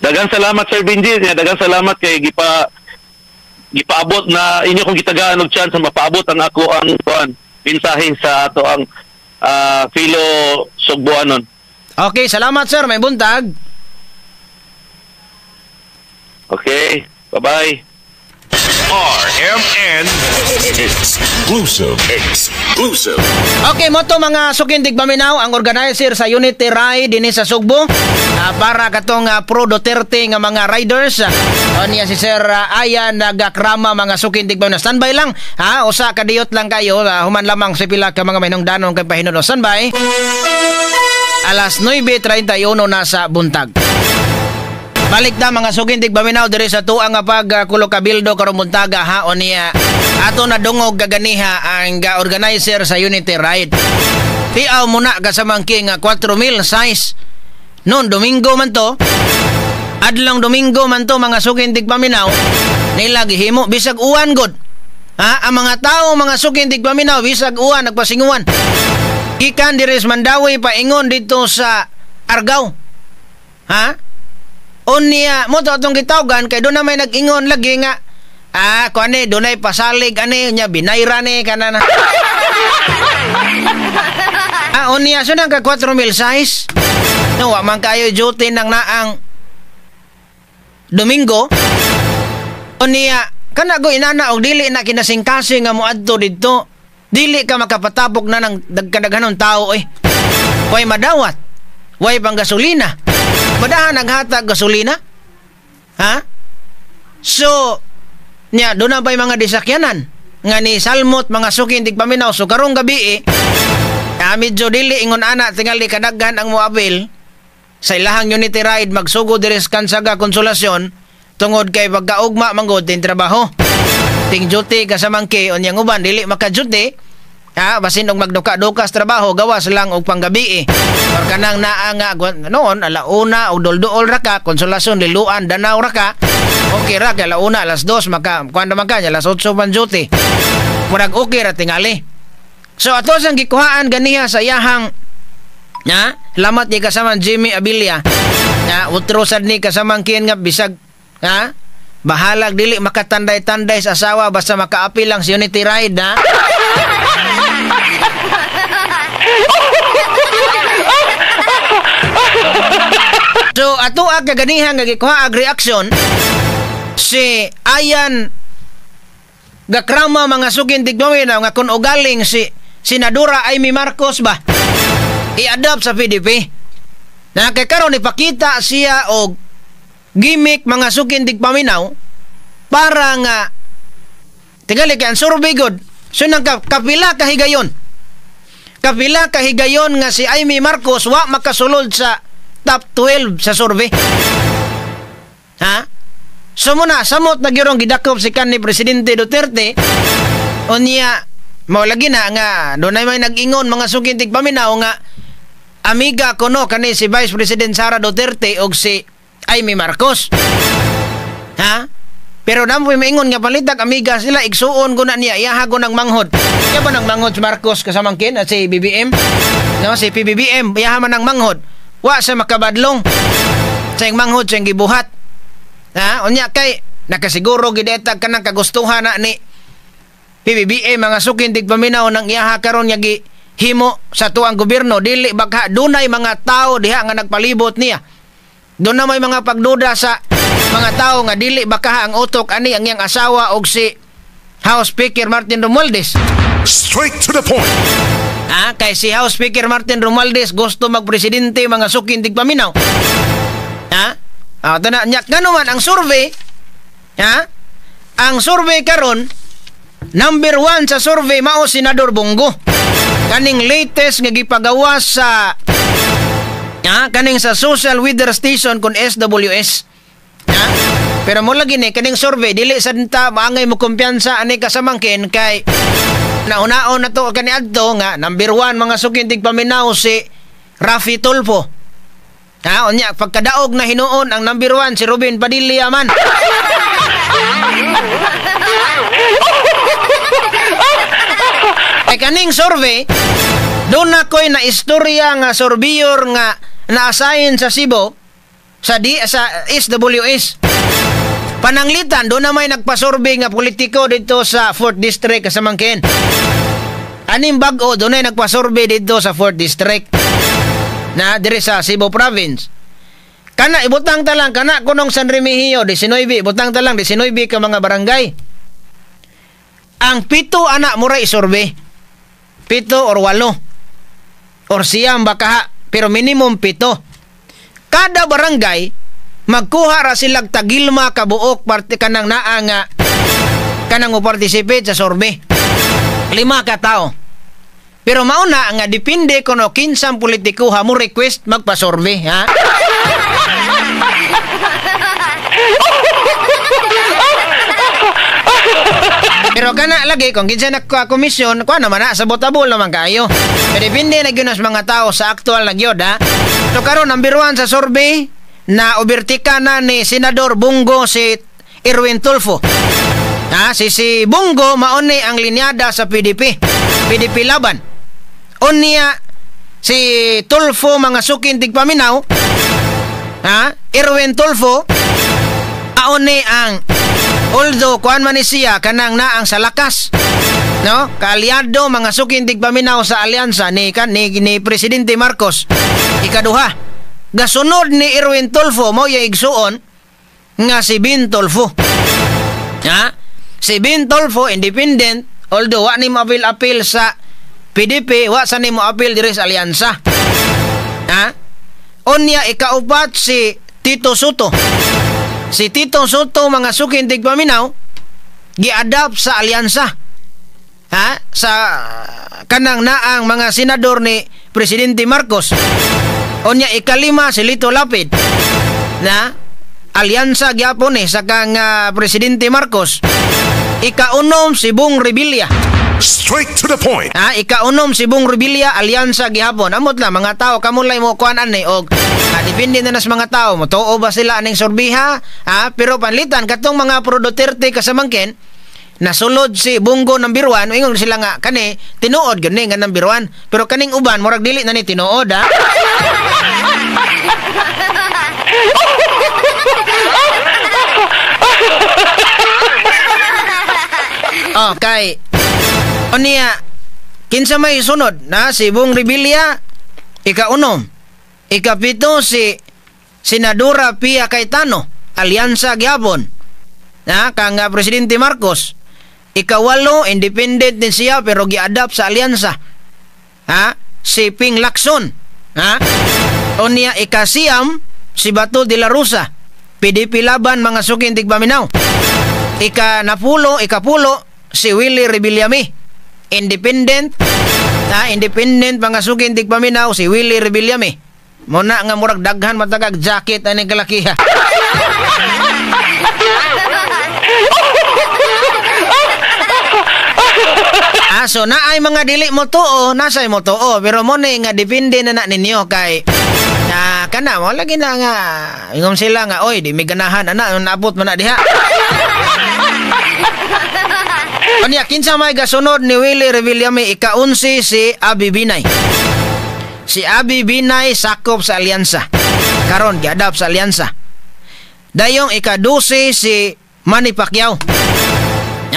Daghang salamat, Sir Benji, daghang salamat kay gipaabot na inyo kong gitagaan og chance na mapaabot ang ako ang kuan mensahe sa ato ang fellow Sugboanon. Okay, salamat, sir, may buntag. Okay, bye-bye. RMN Exclusive. Exclusive. Okay, mao to, mga suking tigpaminaw, ang organizer sa Unity Ride dinhi sa Sugbo para katong pro Duterte nga mga riders. Niya si Sir Ayan nagakrama, mga suking tigpaminaw. Standby lang ha, usa ka diyot lang kayo, human lamang sa pila ka mga mahinungdanon kay pahinunod. Standby. Alas 9:31 na sa buntag. Balik na, mga suking tigpaminaw, diri sa tuang nga pag kulo kabildo karong buntaga ha. O niya ato na dungog kaganiha ang organizer sa Unity Ride. Tiaw muna kasamangki nga 4,000 size. Noon Domingo man to. Adlong Domingo man to, mga suking tigpaminaw, nila gihimo bisag uwan god. Ha, ang mga tao, mga suking tigpaminaw, bisag uwan nagpasinguan. Gikan diri sa Mandaue paingon dito sa Argao. Ha? Unya mao to atong gitawgan kay doon na may nag-ingon lagi nga kuan ni dunay pasalig ani nya binayra ni kana na. Unya so nang ka 4,000 size. No, wa man kayo duty nang naang Domingo. Unya kana go inana og dili na kinasingkasing nga moadto didto. Dili ka makapatapok na ng dagkadaghanon tao eh. Way madawat. Way pang gasolina. Madahan naghatag gasolina? Ha? So, nya doon na ba'y mga disakyanan nga ni salmot, mga suking tigpaminaw? So karong gabi eh, medyo dili ingon ana tingali kadaghan ang moapil sa ilahang Unity Ride magsugod diri sa Kansaga, Konsolasyon, tungod kay pagkaugma manggod ting trabaho. Ting duty kasamangki, unyang uban dili maka-duty. Ha, basin og magduka-duka sa trabaho, gawas lang og panggabi eh. Or kanang naa nga noon alauna og dulduol ra ka, Konsolasyon, Liloan, Danao ra ka. Okay ra kay alauna, alas 2 maka kuan naman ka, alas 8 man duty. Murag okay ra tingali. So ato sang gikuhaan ganiha sa iyahang na lamat ni kasama Jimmy Abilia. Na utro sad ni kasamang kian nga bisag ha bahalag dili makatanday-tanday sa asawa basta makaapil lang sa Unity Ride na. So ato ang kaganiha nga gikuha ag reaksyon si Ayan Gakrama, mga sukin tigpaminaw, nga kun ugaling si Senadora Imee Marcos ba i-adopt sa PDP. Na kay karon ipakita siya og gimmick, mga sukin tigpaminaw, para nga tingali kay ang survey god. So nang kapila kahigayon. Kapila kahigayon nga si Imee Marcos wa makasulod sa top 12 sa survey. Ha? So muna, samot na gyud gidakop si kan ni Presidente Duterte. Unya, mao lagi na nga dunay may nag-ingon, mga suking tigpaminaw, nga amiga kuno kani si Vice President Sara Duterte og si Imee Marcos. Ha? Pero namoy maingon nga palitag amiga sila, igsuon ko na niya, iyaha ko ng manghod. Iya ba ng manghod si Marcos kasamangkin at si BBM? No, si PBBM, iyaha man ng manghod. Wa sa makabadlong sa iyang manghod sa iyang gibuhat. Ha? Unya kay nakasiguro gidetag kanang kagustuhan na ni PBBM, mga sukin tigpaminaw, nang iyaha karon nga gihimo sa tuang gobyerno, dili bakha dunay mga tao diha nga nagpalibot niya. Doon na may mga pagduda sa mga tao nga dili baka ang utok ani ang iyang asawa og si House Speaker Martin Romualdez. Straight to the point. Ah, kay si House Speaker Martin Romualdez gusto magpresidente, mga sukin tigpaminaw. Ha? Ah, tana nya ngano man ang survey, ha? Ang survey karon, number 1 sa survey mao Senador Bong Go. Kaning latest nga gipagawa sa kaning sa Social Weather Station kon SWS. Ha? Pero mo lagi ni kaning survey dili sad ta maangay mo kumpiyansa ani kasamangkin kay naunaon na to kani adto nga number 1, mga sukin tigpaminaw, si Rafi Tulfo. Ha, unya pagkadaog na hinuon ang number 1 si Robin Padilla man. Ay kaning survey, doon na ko'y na istorya nga surveyor nga na-assign sa Cebu sa sa SWS. Pananglitan doon na may nagpasurvey nga politiko dito sa 4th District kasamangkin. Aning bag-o doon ay nagpasurvey dito sa 4th District na diri sa Cebu Province. Kana ibutang ta lang kana kunong San Remigio 19, ibutang ta lang 19 ka mga barangay. Ang 7 ana mura isurvey. 7 or 8 or 9 baka, pero minimum 7. Kada barangay magkuha ra silag tagilma kabuok parte kanang naa nga kanang mo participate sa survey. 5 ka tao. Pero mauna nga depende kuno kinsang politiko ha mo request magpa-survey, ha. Pero kana lagi kung kinsa nagka-komisyon, kuha naman na sabotabol naman kaayo. Pero depende na gyud sa mga tao sa aktual na gyud, ha. So karon number 1 sa survey na obertika na ni Senador Bungo si Erwin Tulfo. Ha, si Bungo mauni ang linyada sa PDP. PDP Laban. Unya si Tulfo mga sukin tigpaminaw, ha, Erwin Tulfo mauni ang although kuan man ni siya kanang naang sa lakas, no? Kaalyado mga sukin tigpaminaw sa alyansa ni Presidente Marcos. Ikaduha, gasunod ni Erwin Tulfo mao yung igsuon nga si Bin Tulfo. Ha? Si Bin Tulfo independent, although wa ni mo apil-apil sa PDP, wa sa ni mo apil diri sa alyansa. Ha? Unya ikaupat si Tito Soto. Si Tito Soto mga sukin tigpaminaw giadapt sa alyansa. Ha? Sa kanang naang mga senador ni Presidente Marcos. Unya ikalima si Lito Lapid na alyansa gyapon ni sa kang Presidente Marcos. Ikaunom si Bong Revilla. Straight to the point. Ha, ikaunom si Bong Revilla, alyansa gihapon. Amot lang mga tao kamulay mo kuan ani og depende na nas mga tao motuo ba sila aning sorbiha, ha? Pero panlitan katong mga pro Duterte kasamangkin nasulod si Bungo number 1, ingon sila nga kani tinuod gyud ni nga number 1, pero kaning uban murag dili na ni tinuod, ha. Okay. Unya kinsa may sunod na si Bong Revilla ikaunom. Ikapito si Senadora Pia Cayetano, alyansa gyapon na kang Presidente Marcos. Ikawalo, independent din siya pero giadapt sa alyansa, ha, si Ping Lacson, ha. Unya ikasiyam si Bato de la Rosa, PDP Laban mga sukin tigpaminaw. Ikanapulo, ikapulo si Willie Revillame, independent, ha, independent mga sukin tigpaminaw si Willie Revillame. Muna nga murag daghan matagag jacket aning kalakiha. So naay mga dili mo tuo, nasay mo tuo, pero mo ni nga depende na na ninyo kay kana mo lagi na nga ingom sila nga oy di mi ganahan ana naabot man na diha. Unya kinsa may gasunod ni Willie Revillame, ika-11 si Abi Binay. Si Abi Binay sakop sa alyansa. Karon giadap sa alyansa. Dayong ika-12 si Manny Pacquiao.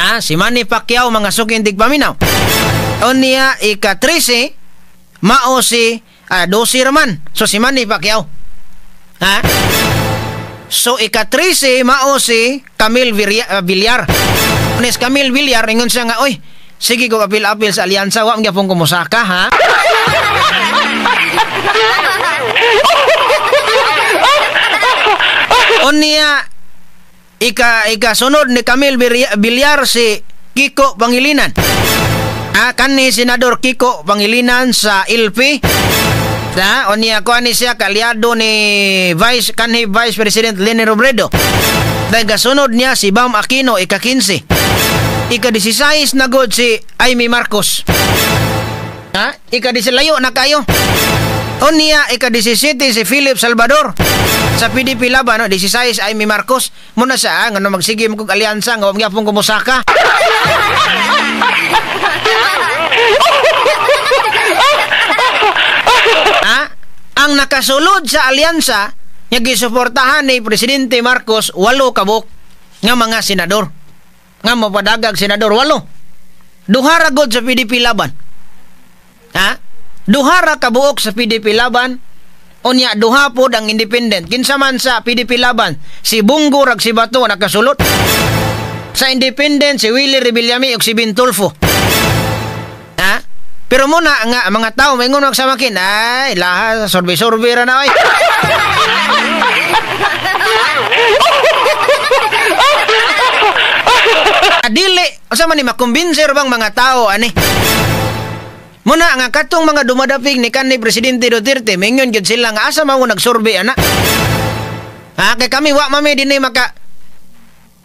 Ah, si Manny Pacquiao mga sukin tigpaminaw. Unya ika-13 mao si 12 raman. So si Manny Pacquiao. Ha? So ika-13 mao si Camille Villar. Unes Camille Villar ingon siya nga oy, sige ko apil-apil sa alyansa, wa gyapon ko mosaka, ha. Unya ika sunod ni Camille Villar si Kiko Pangilinan. Ah, kanni Senador Kiko Pangilinan sa LP. Da, unya ko ani siya kaalyado ni Vice kanhi Vice President Leni Robredo. Dahil gasunod niya si Bam Aquino ika-15. Ika-16 na god si Amy Marcos. Ha? Ika-16 layo na kayo. Unya ika-17 si Philip Salvador sa PDP Laban, no? 16 Amy Marcos. Muna sa ngano magsige mo kog alyansa nga wa gyapon ko mosaka. Ha? Ang nakasulod sa alyansa nga gisuportahan ni Presidente Marcos 8 ka buok nga mga senador. Nga mopadagag senador 8. Duha ra gud sa PDP Laban. Ha? Duha ra ka buok sa PDP Laban. Unya duha pod ang independent. Kinsa man sa PDP Laban, si Bunggo rag si Bato nakasulot. Sa independent si Willie Revillame ug si Bintulfo. Ha? Pero muna nga mga tao maingon og samakin, ay laha survey-survey ra na oy. Dili, usa man ni makumbinser bang mga tao ani? Muna nga katong mga dumadapig ni kanhi Presidente Duterte, mingon gyud sila nga asa man mo nagsurvey ana. Ha, kay kami wa mami dinhi maka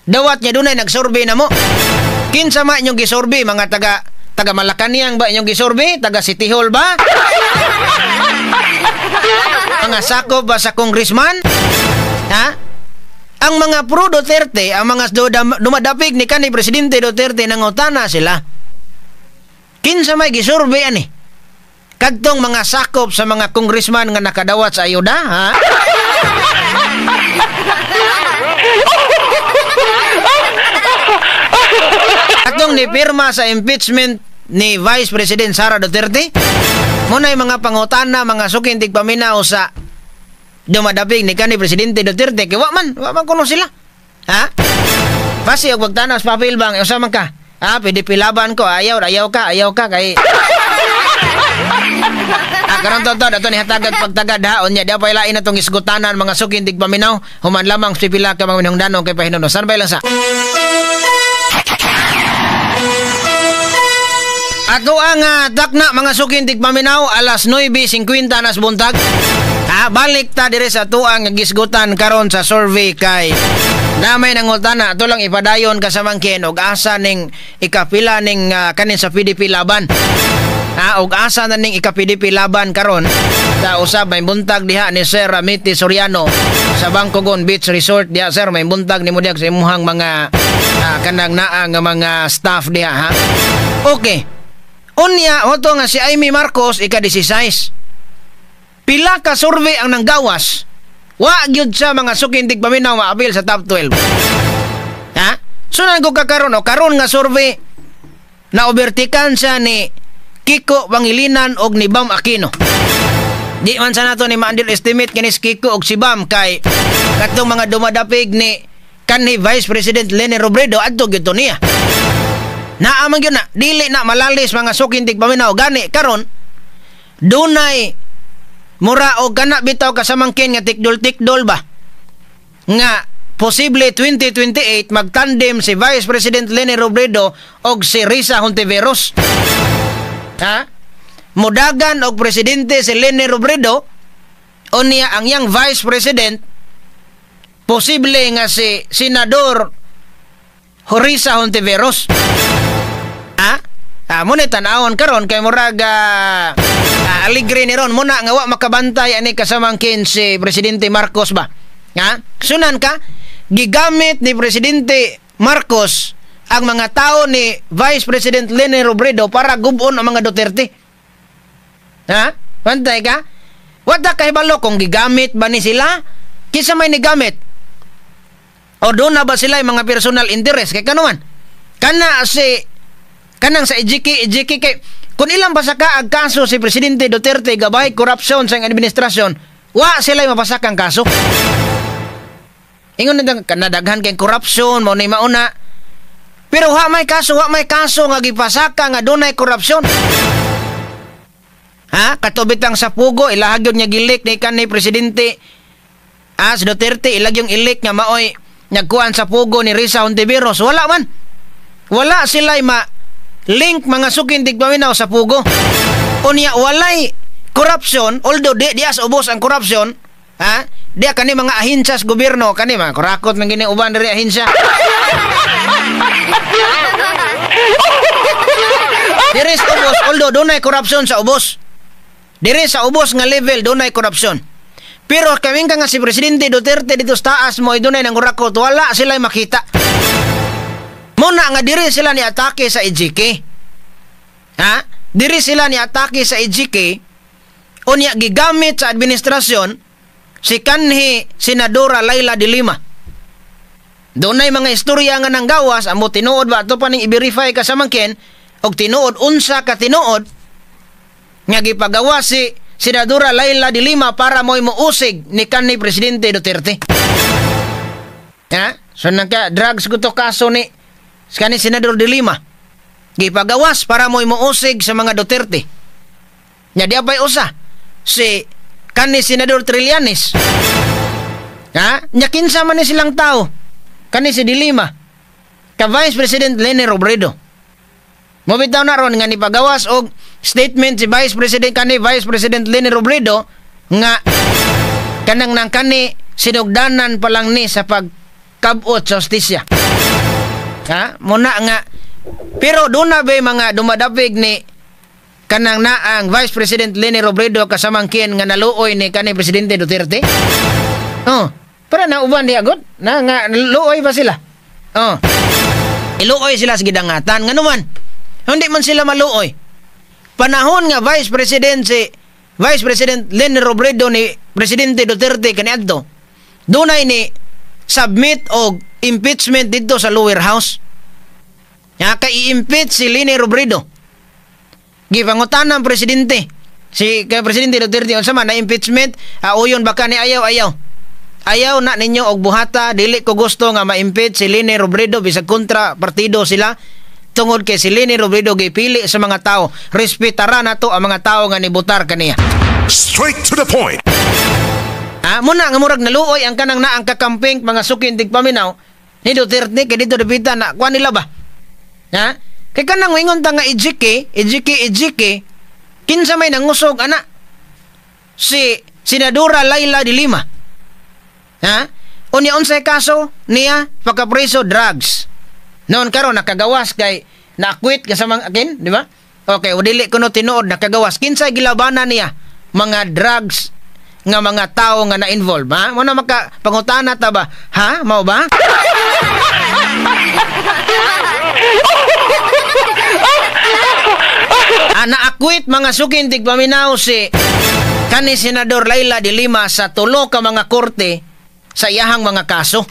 dawat nya dunay nagsurvey na mo. Kinsa man inyong gisurvey, mga taga Malacañang ba inyong gisurvey, taga City Hall ba? Mga sakop ba sa congressman? Ha? Ang mga pro Duterte, ang mga dumadapig ni kanhi Presidente Duterte, nangutana sila. Kinsa may gisurvey ani? Kadtong mga sakop sa mga congressman nga nakadawat sa ayuda, ha? Katong ni pirma sa impeachment ni Vice President Sara Duterte, muna'y mga pangutana, mga suking tigpaminaw sa dumadapig ni kanhi Presidente Duterte, kay wa man kuno sila. Ha? Basi og pagtanaw sa papel bang, usa man ka. Ah, PDP Laban ko, ayaw ka kay karon to ato ni hatagad pagtagad ha, unya di pa ilain atong isgutanan mga suking tigpaminaw, human lamang sa pila ka mga minungdanon kay pahinuno. Sanbay lang sa ato ang dakna mga suking tigpaminaw alas 9:50 nas buntag. Ha, balik ta dire sa tuang gisgutan karon sa survey kay namay nangutana ato lang ipadayon kasamangkin og asa ning ikapila ning kanin sa PDP Laban. Ha, og asa na ning ika-PDP Laban karon sa usab may buntag diha ni Sir Ramiti Soriano sa Bangkogon Beach Resort diha, sir, may buntag nimo diha sa imuhang mga kanang naa nga mga staff diha, ha. Okay. Unya oto nga si Amy Marcos ika-16. Pila ka survey ang nanggawas? Wa gyud sa mga suking tigpaminaw maapil sa top 12. Ha? Sunan ko kakaron o karon nga survey na obertikan siya ni Kiko Pangilinan og ni Bam Aquino. Di man sa nato ni ma-underestimate kini si Kiko og si Bam kay katong mga dumadapig ni kanhi Vice President Leni Robredo adto gyud to niya. Naa man gyud na dili na malalis mga suking tigpaminaw gani karon dunay mura og kana bitaw kasamangkin nga tikdol-tikdol ba nga posible 2028 magtandem si Vice President Leni Robredo og si Risa Hontiveros. Ha? Mudagan og presidente si Leni Robredo, unya ang iyang Vice President posible nga si Senador Risa Hontiveros. Ha? Muna tan-awon karon kay murag aligre ni ron muna nga wa makabantay ani kasamangkin si Presidente Marcos ba. Ha? Sunan ka gigamit ni Presidente Marcos ang mga tao ni Vice President Leni Robredo para gubon ang mga Duterte. Ha? Bantay ka? Wala kahibalo kung gigamit ba ni sila? Kinsa may nigamit? O doon na ba sila yung mga personal interest? Kay kanuman? Kana si kanang sa EJK kay kung ilang pasaka ang kaso si Presidente Duterte gabay korupsyon sa administrasyon, wa sila mapasaka ang kaso. Ingon na kanadaghan kay korupsyon mao ni mauna. Pero wa may kaso nga gipasaka nga dunay korupsyon. Ha? Katubitang sa pugo ilahag gyud nga gilik ni kanhi Presidente si Duterte, ilag yung ilik nga maoy nagkuan sa pugo ni Risa Hontiveros. Wala man. Wala sila ma link mga suking tigpaminaw sa pugo. Unya walay corruption, although di as ubos ang corruption, ha? Di kani mga ahinsya sa gobyerno, kani mga kurakot man gini uban diri ahinsya. Diri sa ubos, although dunay corruption sa ubos. Dire sa ubos nga level dunay korupsyon. Pero kaming ka nga si Presidente Duterte dito sa taas mo dunay nangurakot, wala sila makita. Muna nga dire sila ni atake sa EJK. Ha? Dire sila ni atake sa EJK. Unya gigamit sa administrasyon si kanhi Senadora Leila de Lima. Dunay mga istorya nga nanggawas, amo tinuod ba ato pa ning i-verify ka sa mangkin og tinuod unsa ka tinuod nga gipagawa si Senadora Leila de Lima para mo'y muusig ni kanhi Presidente Duterte. Ha? So nagka drugs ko to kaso ni kani Senador de Lima. Gipagawas para mo'y muusig sa mga Duterte. Nya di apay usa si kani Senador Trillanes. Ha? Nya kinsa man ni silang tao? Kani si de Lima. Ka Vice President Leni Robredo. Mobitaw na ron nga nipagawas og statement si Vice President kani Vice President Leni Robredo nga kanang nang kani sinugdanan pa lang ni sa pagkabot sa hustisya. Ha? Muna nga pero doon na ba mga dumadapig ni kanang naang Vice President Leni Robredo kasamangkin nga naluoy ni kani Presidente Duterte? Oh, para na uban di agod na nga luoy ba sila? Oh. Iluoy sila sa gidangatan nganuman. Hindi man sila maluoy. Panahon nga Vice President si Vice President Leni Robredo ni Presidente Duterte kaniadto, dunay ni submit og impeachment dito sa lower house. Ya kay i-impeach si Leni Robredo. Gipangutan ang presidente. Si kay Presidente Duterte unsa man na impeachment, uyon baka ni ayaw ayaw. Ayaw na ninyo og buhata, dili ko gusto nga ma-impeach si Leni Robredo bisag kontra partido sila. Tungod kay si Leni Robredo gipili sa mga tao, respetara nato ang mga tao nga nibutar kaniya. Straight to the point. Ha, muna nga murag naluoy ang kanang naang kakamping mga sukin tigpaminaw ni Duterte kay dito dapita na kuan nila ba? Ha? Kay kanang moingon ta nga EJK, EJK, EJK, kinsa may nangusog ana? Si Senadora Leila de Lima. Ha? Unya unsay kaso niya pagkapreso drugs. Noon karon nakagawas kay na-acquit ka sa mga akin, di ba? Okay, o dili kuno tinuod nakagawas. Kinsay gilabanan niya mga drugs nga mga tao nga na-involve, ha? Mo na maka pangutana ta ba? Ha? Mao ba? Ah, na-acquit mga sukin tigpaminaw si kani Senador Leila de Lima sa tulo ka mga korte sa iyahang mga kaso.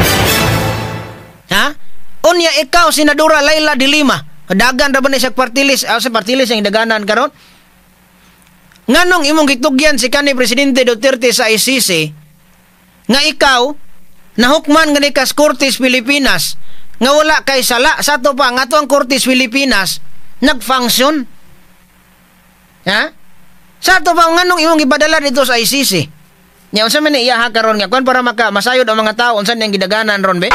Ha? Unya ikaw Senadora Leila de Lima, dagan ra ba ni sa partilis? Ah, sa partilis ang daganan karon. Nganong imong gitugyan si kanhi Presidente Duterte sa ICC nga ikaw nahukman nga ni kas Kortes Pilipinas nga wala kay sala sa ato pa nga ato ang Kortes Pilipinas nagfunction? Ha? Sa ato pa nganong imong gipadala dito sa ICC? Nya unsa man ni iya ha karon nga kuan para maka masayod ang mga tao unsa niyang gidaganan ron be?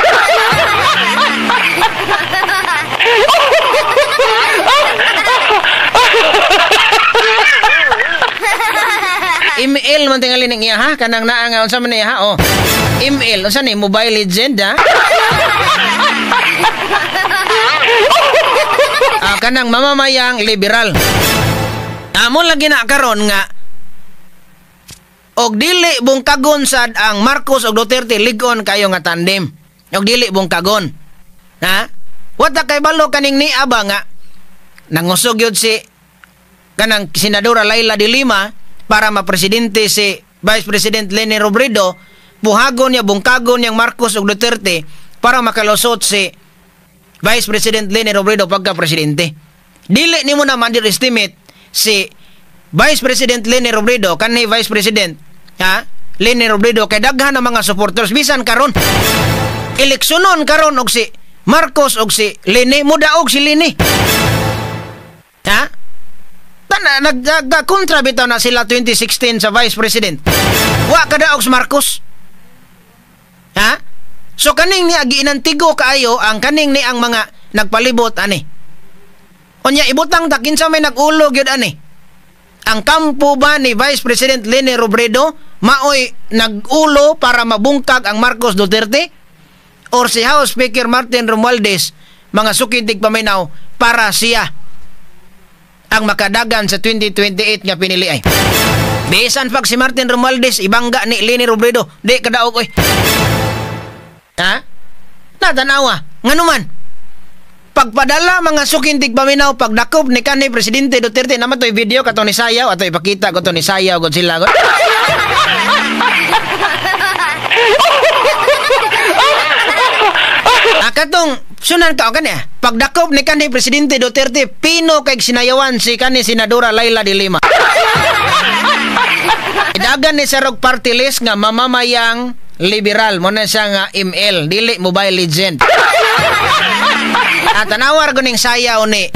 ML man tingali ning iya ha kanang naa nga unsa man niya ha? Oh. ML unsa ni Mobile Legend ha? Ah, kanang mamamayang liberal. Amo lagi na karon nga og dili bungkagon sad ang Marcos og Duterte ligon kayo nga tandem. Og dili bungkagon. Ha? Wata kay balo kaning niya ba nga nangusog yun si kanang Senadora Leila de Lima para mapresidente si Vice President Leni Robredo, buhagon niya bungkagon niyang Marcos og Duterte para makalusot si Vice President Leni Robredo pagka presidente. Dili nimo na ma-underestimate si Vice President Leni Robredo kanhi Vice President ha Leni Robredo kay daghan ang mga supporters bisan karon. Eleksyonon karon og si Marcos og si Leni, mudaog si Leni. Ha? Tana nagkontra bitaw na sila 2016 sa Vice President. Wa kadaog si Marcos. Ha? So kaning niya giinantigo kaayo ang kaning ni ang mga nagpalibot ani. Unya ibutang ta kinsa may nag-ulo gyud ani. Ang kampo ba ni Vice President Leni Robredo maoy nag-ulo para mabungkag ang Marcos Duterte? Or si House Speaker Martin Romualdez mga sukintig paminaw para siya ang makadagan sa 2028 nga pinili ay. Bisan pag si Martin Romualdez ibangga ni Leni Robredo, di kadaog oy. Ha? Natanawa, nganuman. Pagpadala mga suking tigpaminaw, pagdakop ni kanhi Presidente Duterte, naman to'y video kato ni Sayaw, ato ipakita ko to ni Sayaw gud sila. Katong sunan ka o kani, pagdakop ni kanhi Presidente Duterte, pino kay sinayawan si kanhi Senadora Leila de Lima. Idagan ni Sarog party list nga mamamayang liberal mo na siya nga ML, dili Mobile Legend. At tanawar ko ning sayaw ni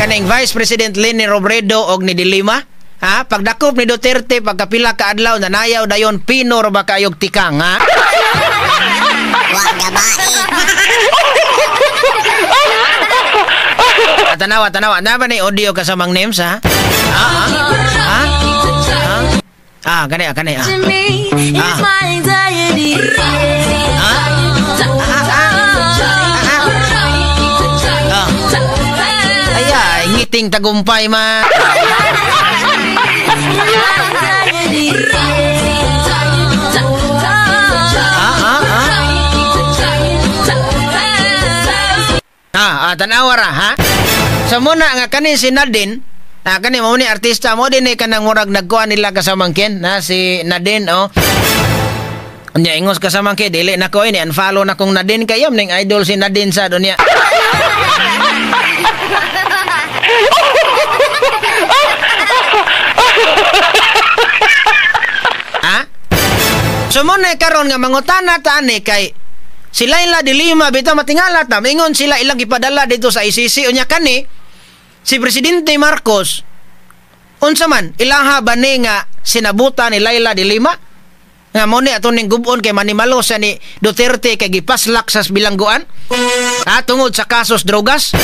kaning Vice President Leni Robredo og ni de Lima. Ha, pagdakop ni Duterte pagkapila ka adlaw nanayaw dayon pino ra ba kayog tikang, ha? Tanawa, tanawa. Na ba ni audio kasamang names, ha? Ah, kani, kani, ah. Ah. Ay, ngiting tagumpay ma. Tanawa ra, ha? So muna nga kani si Nadine, kani mo ni artista mo din eh, kanang murag nagkuha nila kasamangkin, na si Nadine, oh. Unya ingos kasamangkin, dili na ko ini unfollow na kong Nadine kay ning idol si Nadine sa dunya. Ha? So muna karon nga mangutana ta ani kay si Leila de Lima bitaw matingala ta, mingon sila ilang ipadala dito sa ICC. Unya kani si Presidente Marcos unsa man ilaha ba ni nga sinabutan ni Leila de Lima nga mo ni ato ning gubon kay manimalo sa ni Duterte kay gipaslak sa bilangguan, ha, tungod sa kasos drogas.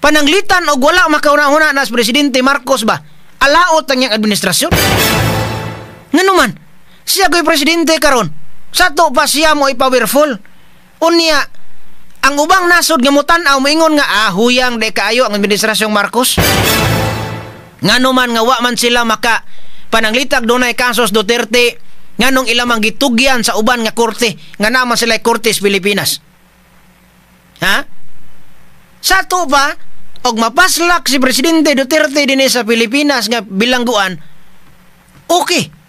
Pananglitan og wala makauna-una na si Presidente Marcos ba alaot ang iyang administrasyon. Ngano man siya ko'y presidente karon, sa to pa siya mo i-powerful. Unya ang ubang nasod nga mutan-aw moingon nga huyang de kaayo ang administrasyong Marcos. Ngano man nga wa man sila maka pananglitag dunay kasos Duterte, nganong ilamang gitugyan sa uban nga korte nga naman sila korte sa Pilipinas. Ha? Sa to pa og mapaslak si Presidente Duterte dinhi sa Pilipinas nga bilangguan, okay.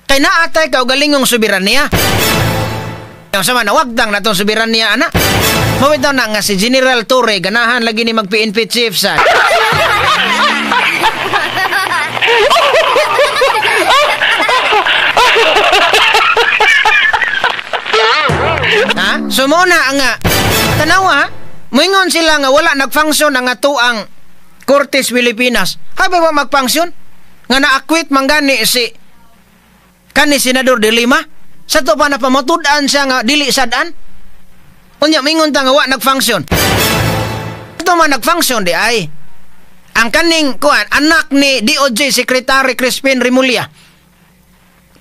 Kay naatay kaugalingong soberanya. Ang sama nawagdang natong soberanya ana. Mawitaw na nga si General Torre ganahan lagi ni mag-PNP chief sa. Ha? So mo na nga tanawa, moingon sila nga wala nagfunction ang atuang Kortes Pilipinas. Habe ba magfunction? Nga na-acquit man gani si kani Senador de Lima, sa to pa napamatud-an siya nga dili sad-an. Unya mingon ta nga wa nagfunction. Ito man nagfunction di ay ang kaning kuan anak ni DOJ Secretary Crispin Remulla.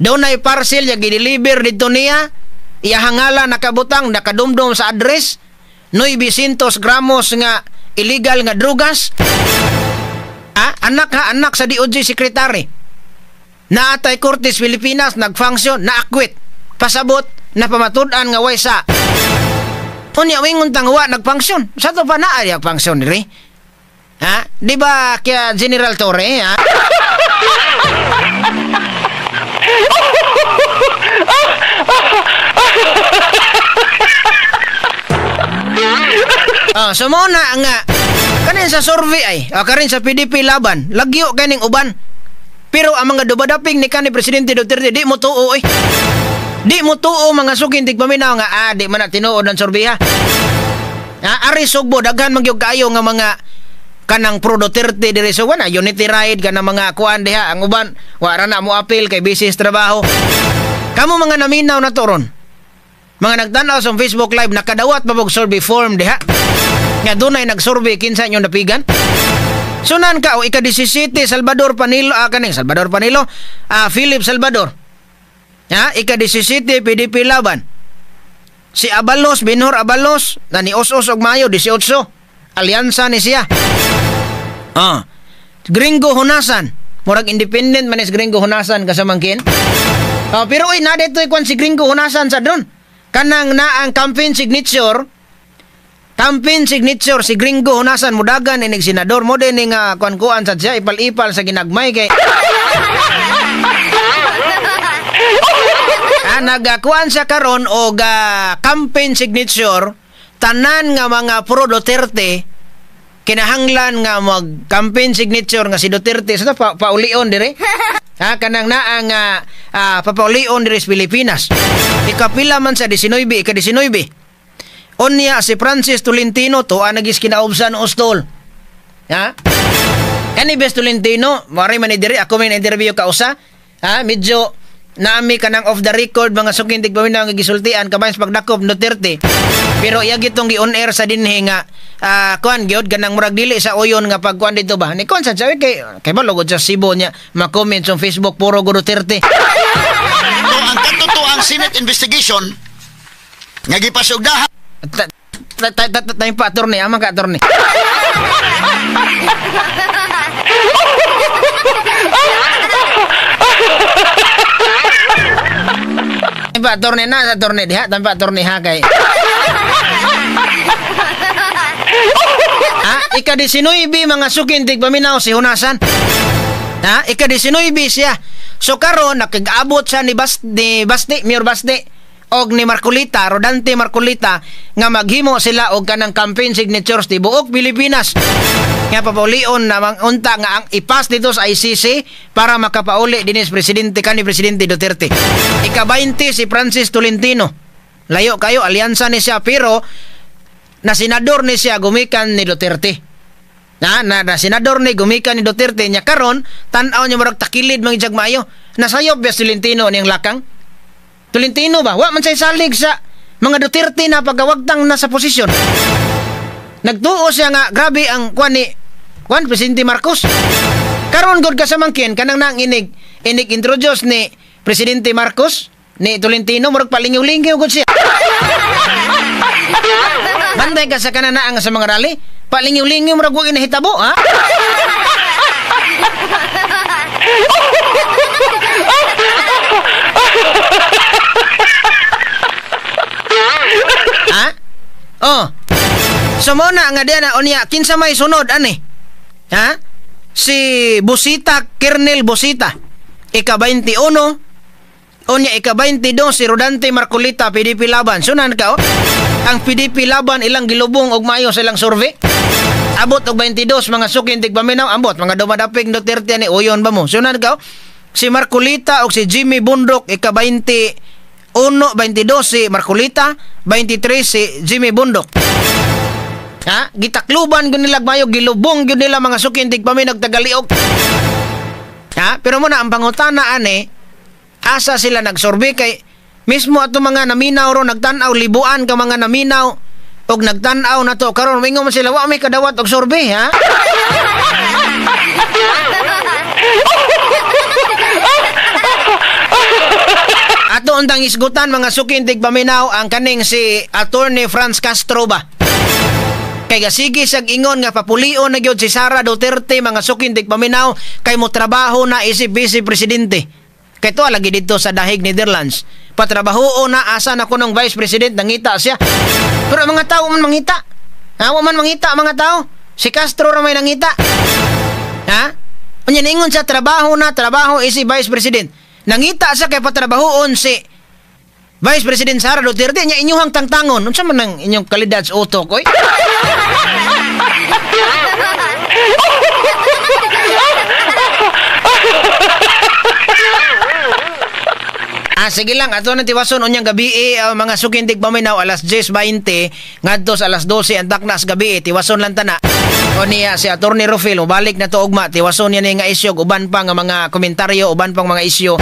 Dunay parcel ya gideliver didto niya, iyahang ngalan nakabutang nakadumdum sa address 900 gramos nga illegal nga drugas. Ah, anak ha, anak sa DOJ Secretary. Naatay Kortes Pilipinas nagfunction, na-acquit. Pasabot na pamatud-an nga way sa. Unya wingon tang wa nagfunction. Sa to pa naa di function diri. Ha? Di ba kaya General Torre, ha? Oh, so mo na nga kanin sa survey ay, o karin sa PDP laban, lagyo kaning uban. Pero ang mga dubadaping ni kanhi Presidente Duterte di mo tuo oy. Di mo tuo mga suking tigpaminaw nga di man na tinuod ang survey ha. Ari Sugbo daghan man gyud kaayo nga mga kanang pro Duterte diri so wala unity ride kanang mga kuan diha ang uban wa ra na mo apil kay busy sa trabaho. Kamo mga naminaw na to ron. Mga nagtan-aw sa Facebook Live nakadawat pa og survey form diha. Nga dunay nagsurvey kinsa inyong napigan. Sunan ka o ika-17 Salvador Panilo kaning Salvador Panilo, Philip Salvador. Ha, ika-17 PDP laban. Si Abalos, Binhor Abalos na ni Os-os og Mayo 18. Alyansa ni siya. Gringo Honasan. Murag independent man is Gringo Honasan kasamangkin. Oh, pero oy na dito kwan si Gringo Honasan sa doon. Kanang na ang campaign signature. Campaign signature si Gringo Honasan mudagan inig senador mo din nga kuan-kuan sa siya ipal-ipal sa ginagmay kay nagakuan siya karon og campaign signature tanan nga mga pro Duterte kinahanglan nga mag campaign signature nga si Duterte sa paulion dire. Ha, kanang naa nga papaulion dire sa Pilipinas. Ikapila man sa 19, ika-19. Unya si Francis Tolentino to nagis kinaubsan ustol. Ha? Kani bes Tolentino, mari man ni diri ako may na-interview ka usa. Ha, medyo naami kanang off the record mga suking tigpaminaw nga gisultian kabahin sa pagdakop Duterte. Pero iya gitong gi-on air sa dinhi nga kuan gyud ganang murag dili sa uyon nga pagkuan dito ba. Ni kuan sa sabi kay balugod sa Cebu niya ma-comment sa Facebook puro go Duterte. So, ang katotoang Senate investigation nga gipasugdahan Tayo pa attorney, amang ka attorney. Tampa attorney na, attorney diha, tampa attorney ha kay. Ha, ika-19 mga sukin tigpaminaw si Honasan. Ha, ika-19 siya. So karon nakig-abot siya ni Basti, Mayor Basti og ni Marcolita, Rodante Marcolita nga maghimo sila og kanang campaign signatures ti buok Pilipinas. Nga papaulion na unta nga ang ipas dito sa ICC para makapauli dinis presidente kani Presidente Duterte. Ika-20 si Francis Tolentino. Layo kayo alyansa ni siya pero na senador ni siya gumikan ni Duterte. Na senador ni gumikan ni Duterte nya karon tan-aw niya murag takilid mga maayo. Nasayop ba si Tolentino niyang lakang? Tolentino ba? Wa man say salig sa mga Duterte na pagkawagtang nasa posisyon. Nagtuo siya nga grabe ang kuan ni kuan Presidente Marcos. Karon gud kasamangkin kanang nang inig introduce ni Presidente Marcos ni Tolentino murag palingiw-lingiw gud siya. Bantay ka sa kananaang sa mga rally, palingiw-lingiw murag wa ginahitabo, ha? Ha? Oh. So mo na nga diyan na unya kinsa may sunod ani? Ha? Si Busita, Kernel Busita. Ika-21. Unya ika-22 si Rodante Marcolita, PDP Laban. Sunan ka oh. Ang PDP Laban ilang gilubong og maayo sa ilang survey. Abot og 22 mga sukin tigpaminaw ambot mga dumadapig Duterte ni uyon ba mo. Sunan ka oh. Si Marcolita og si Jimmy Bundok ika-21, 22 si Marcolita, 23 si Jimmy Bundok. Ha? Gitakluban gyud nila mayo, gilubong gyud nila mga sukin tigpaminaw tagaliog. Ha? Pero muna ang pangutana ani, asa sila nagsurvey kay mismo ato mga naminaw ro nagtan-aw libuan ka mga naminaw og nagtan-aw na to karon mingon man sila wa may kadawat og survey, ha? Ato untang isgutan mga sukin tigpaminaw ang kaning si Attorney Franz Castro ba. Kay gasige sag ingon nga papulion na gyud si Sara Duterte mga sukin tigpaminaw kay mo trabaho na isip vice presidente. Kay to lagi didto sa Dahig, Netherlands. Patrabaho na asa na kunong vice president nangita siya. Pero ang mga tao man mangita. Ha, wa man mangita mga tao. Si Castro ra may nangita. Ha? Unya ningon siya trabaho na trabaho isip vice president. Nangita siya kay patrabahoon si Vice President Sara Duterte nya inyuhang tangtangon. Unsa man ang inyong kalidad sa utok oy? Ah, sige lang, ato nang tiwason unyang gabi mga sukindig paminaw alas 10:20 ngadto sa alas 12 ang taknas gabi tiwason lang tana. O niya si Attorney Rufil, balik na to ugma, tiwason niya ni nga isyu uban pa nga mga komentaryo, uban pang mga isyu.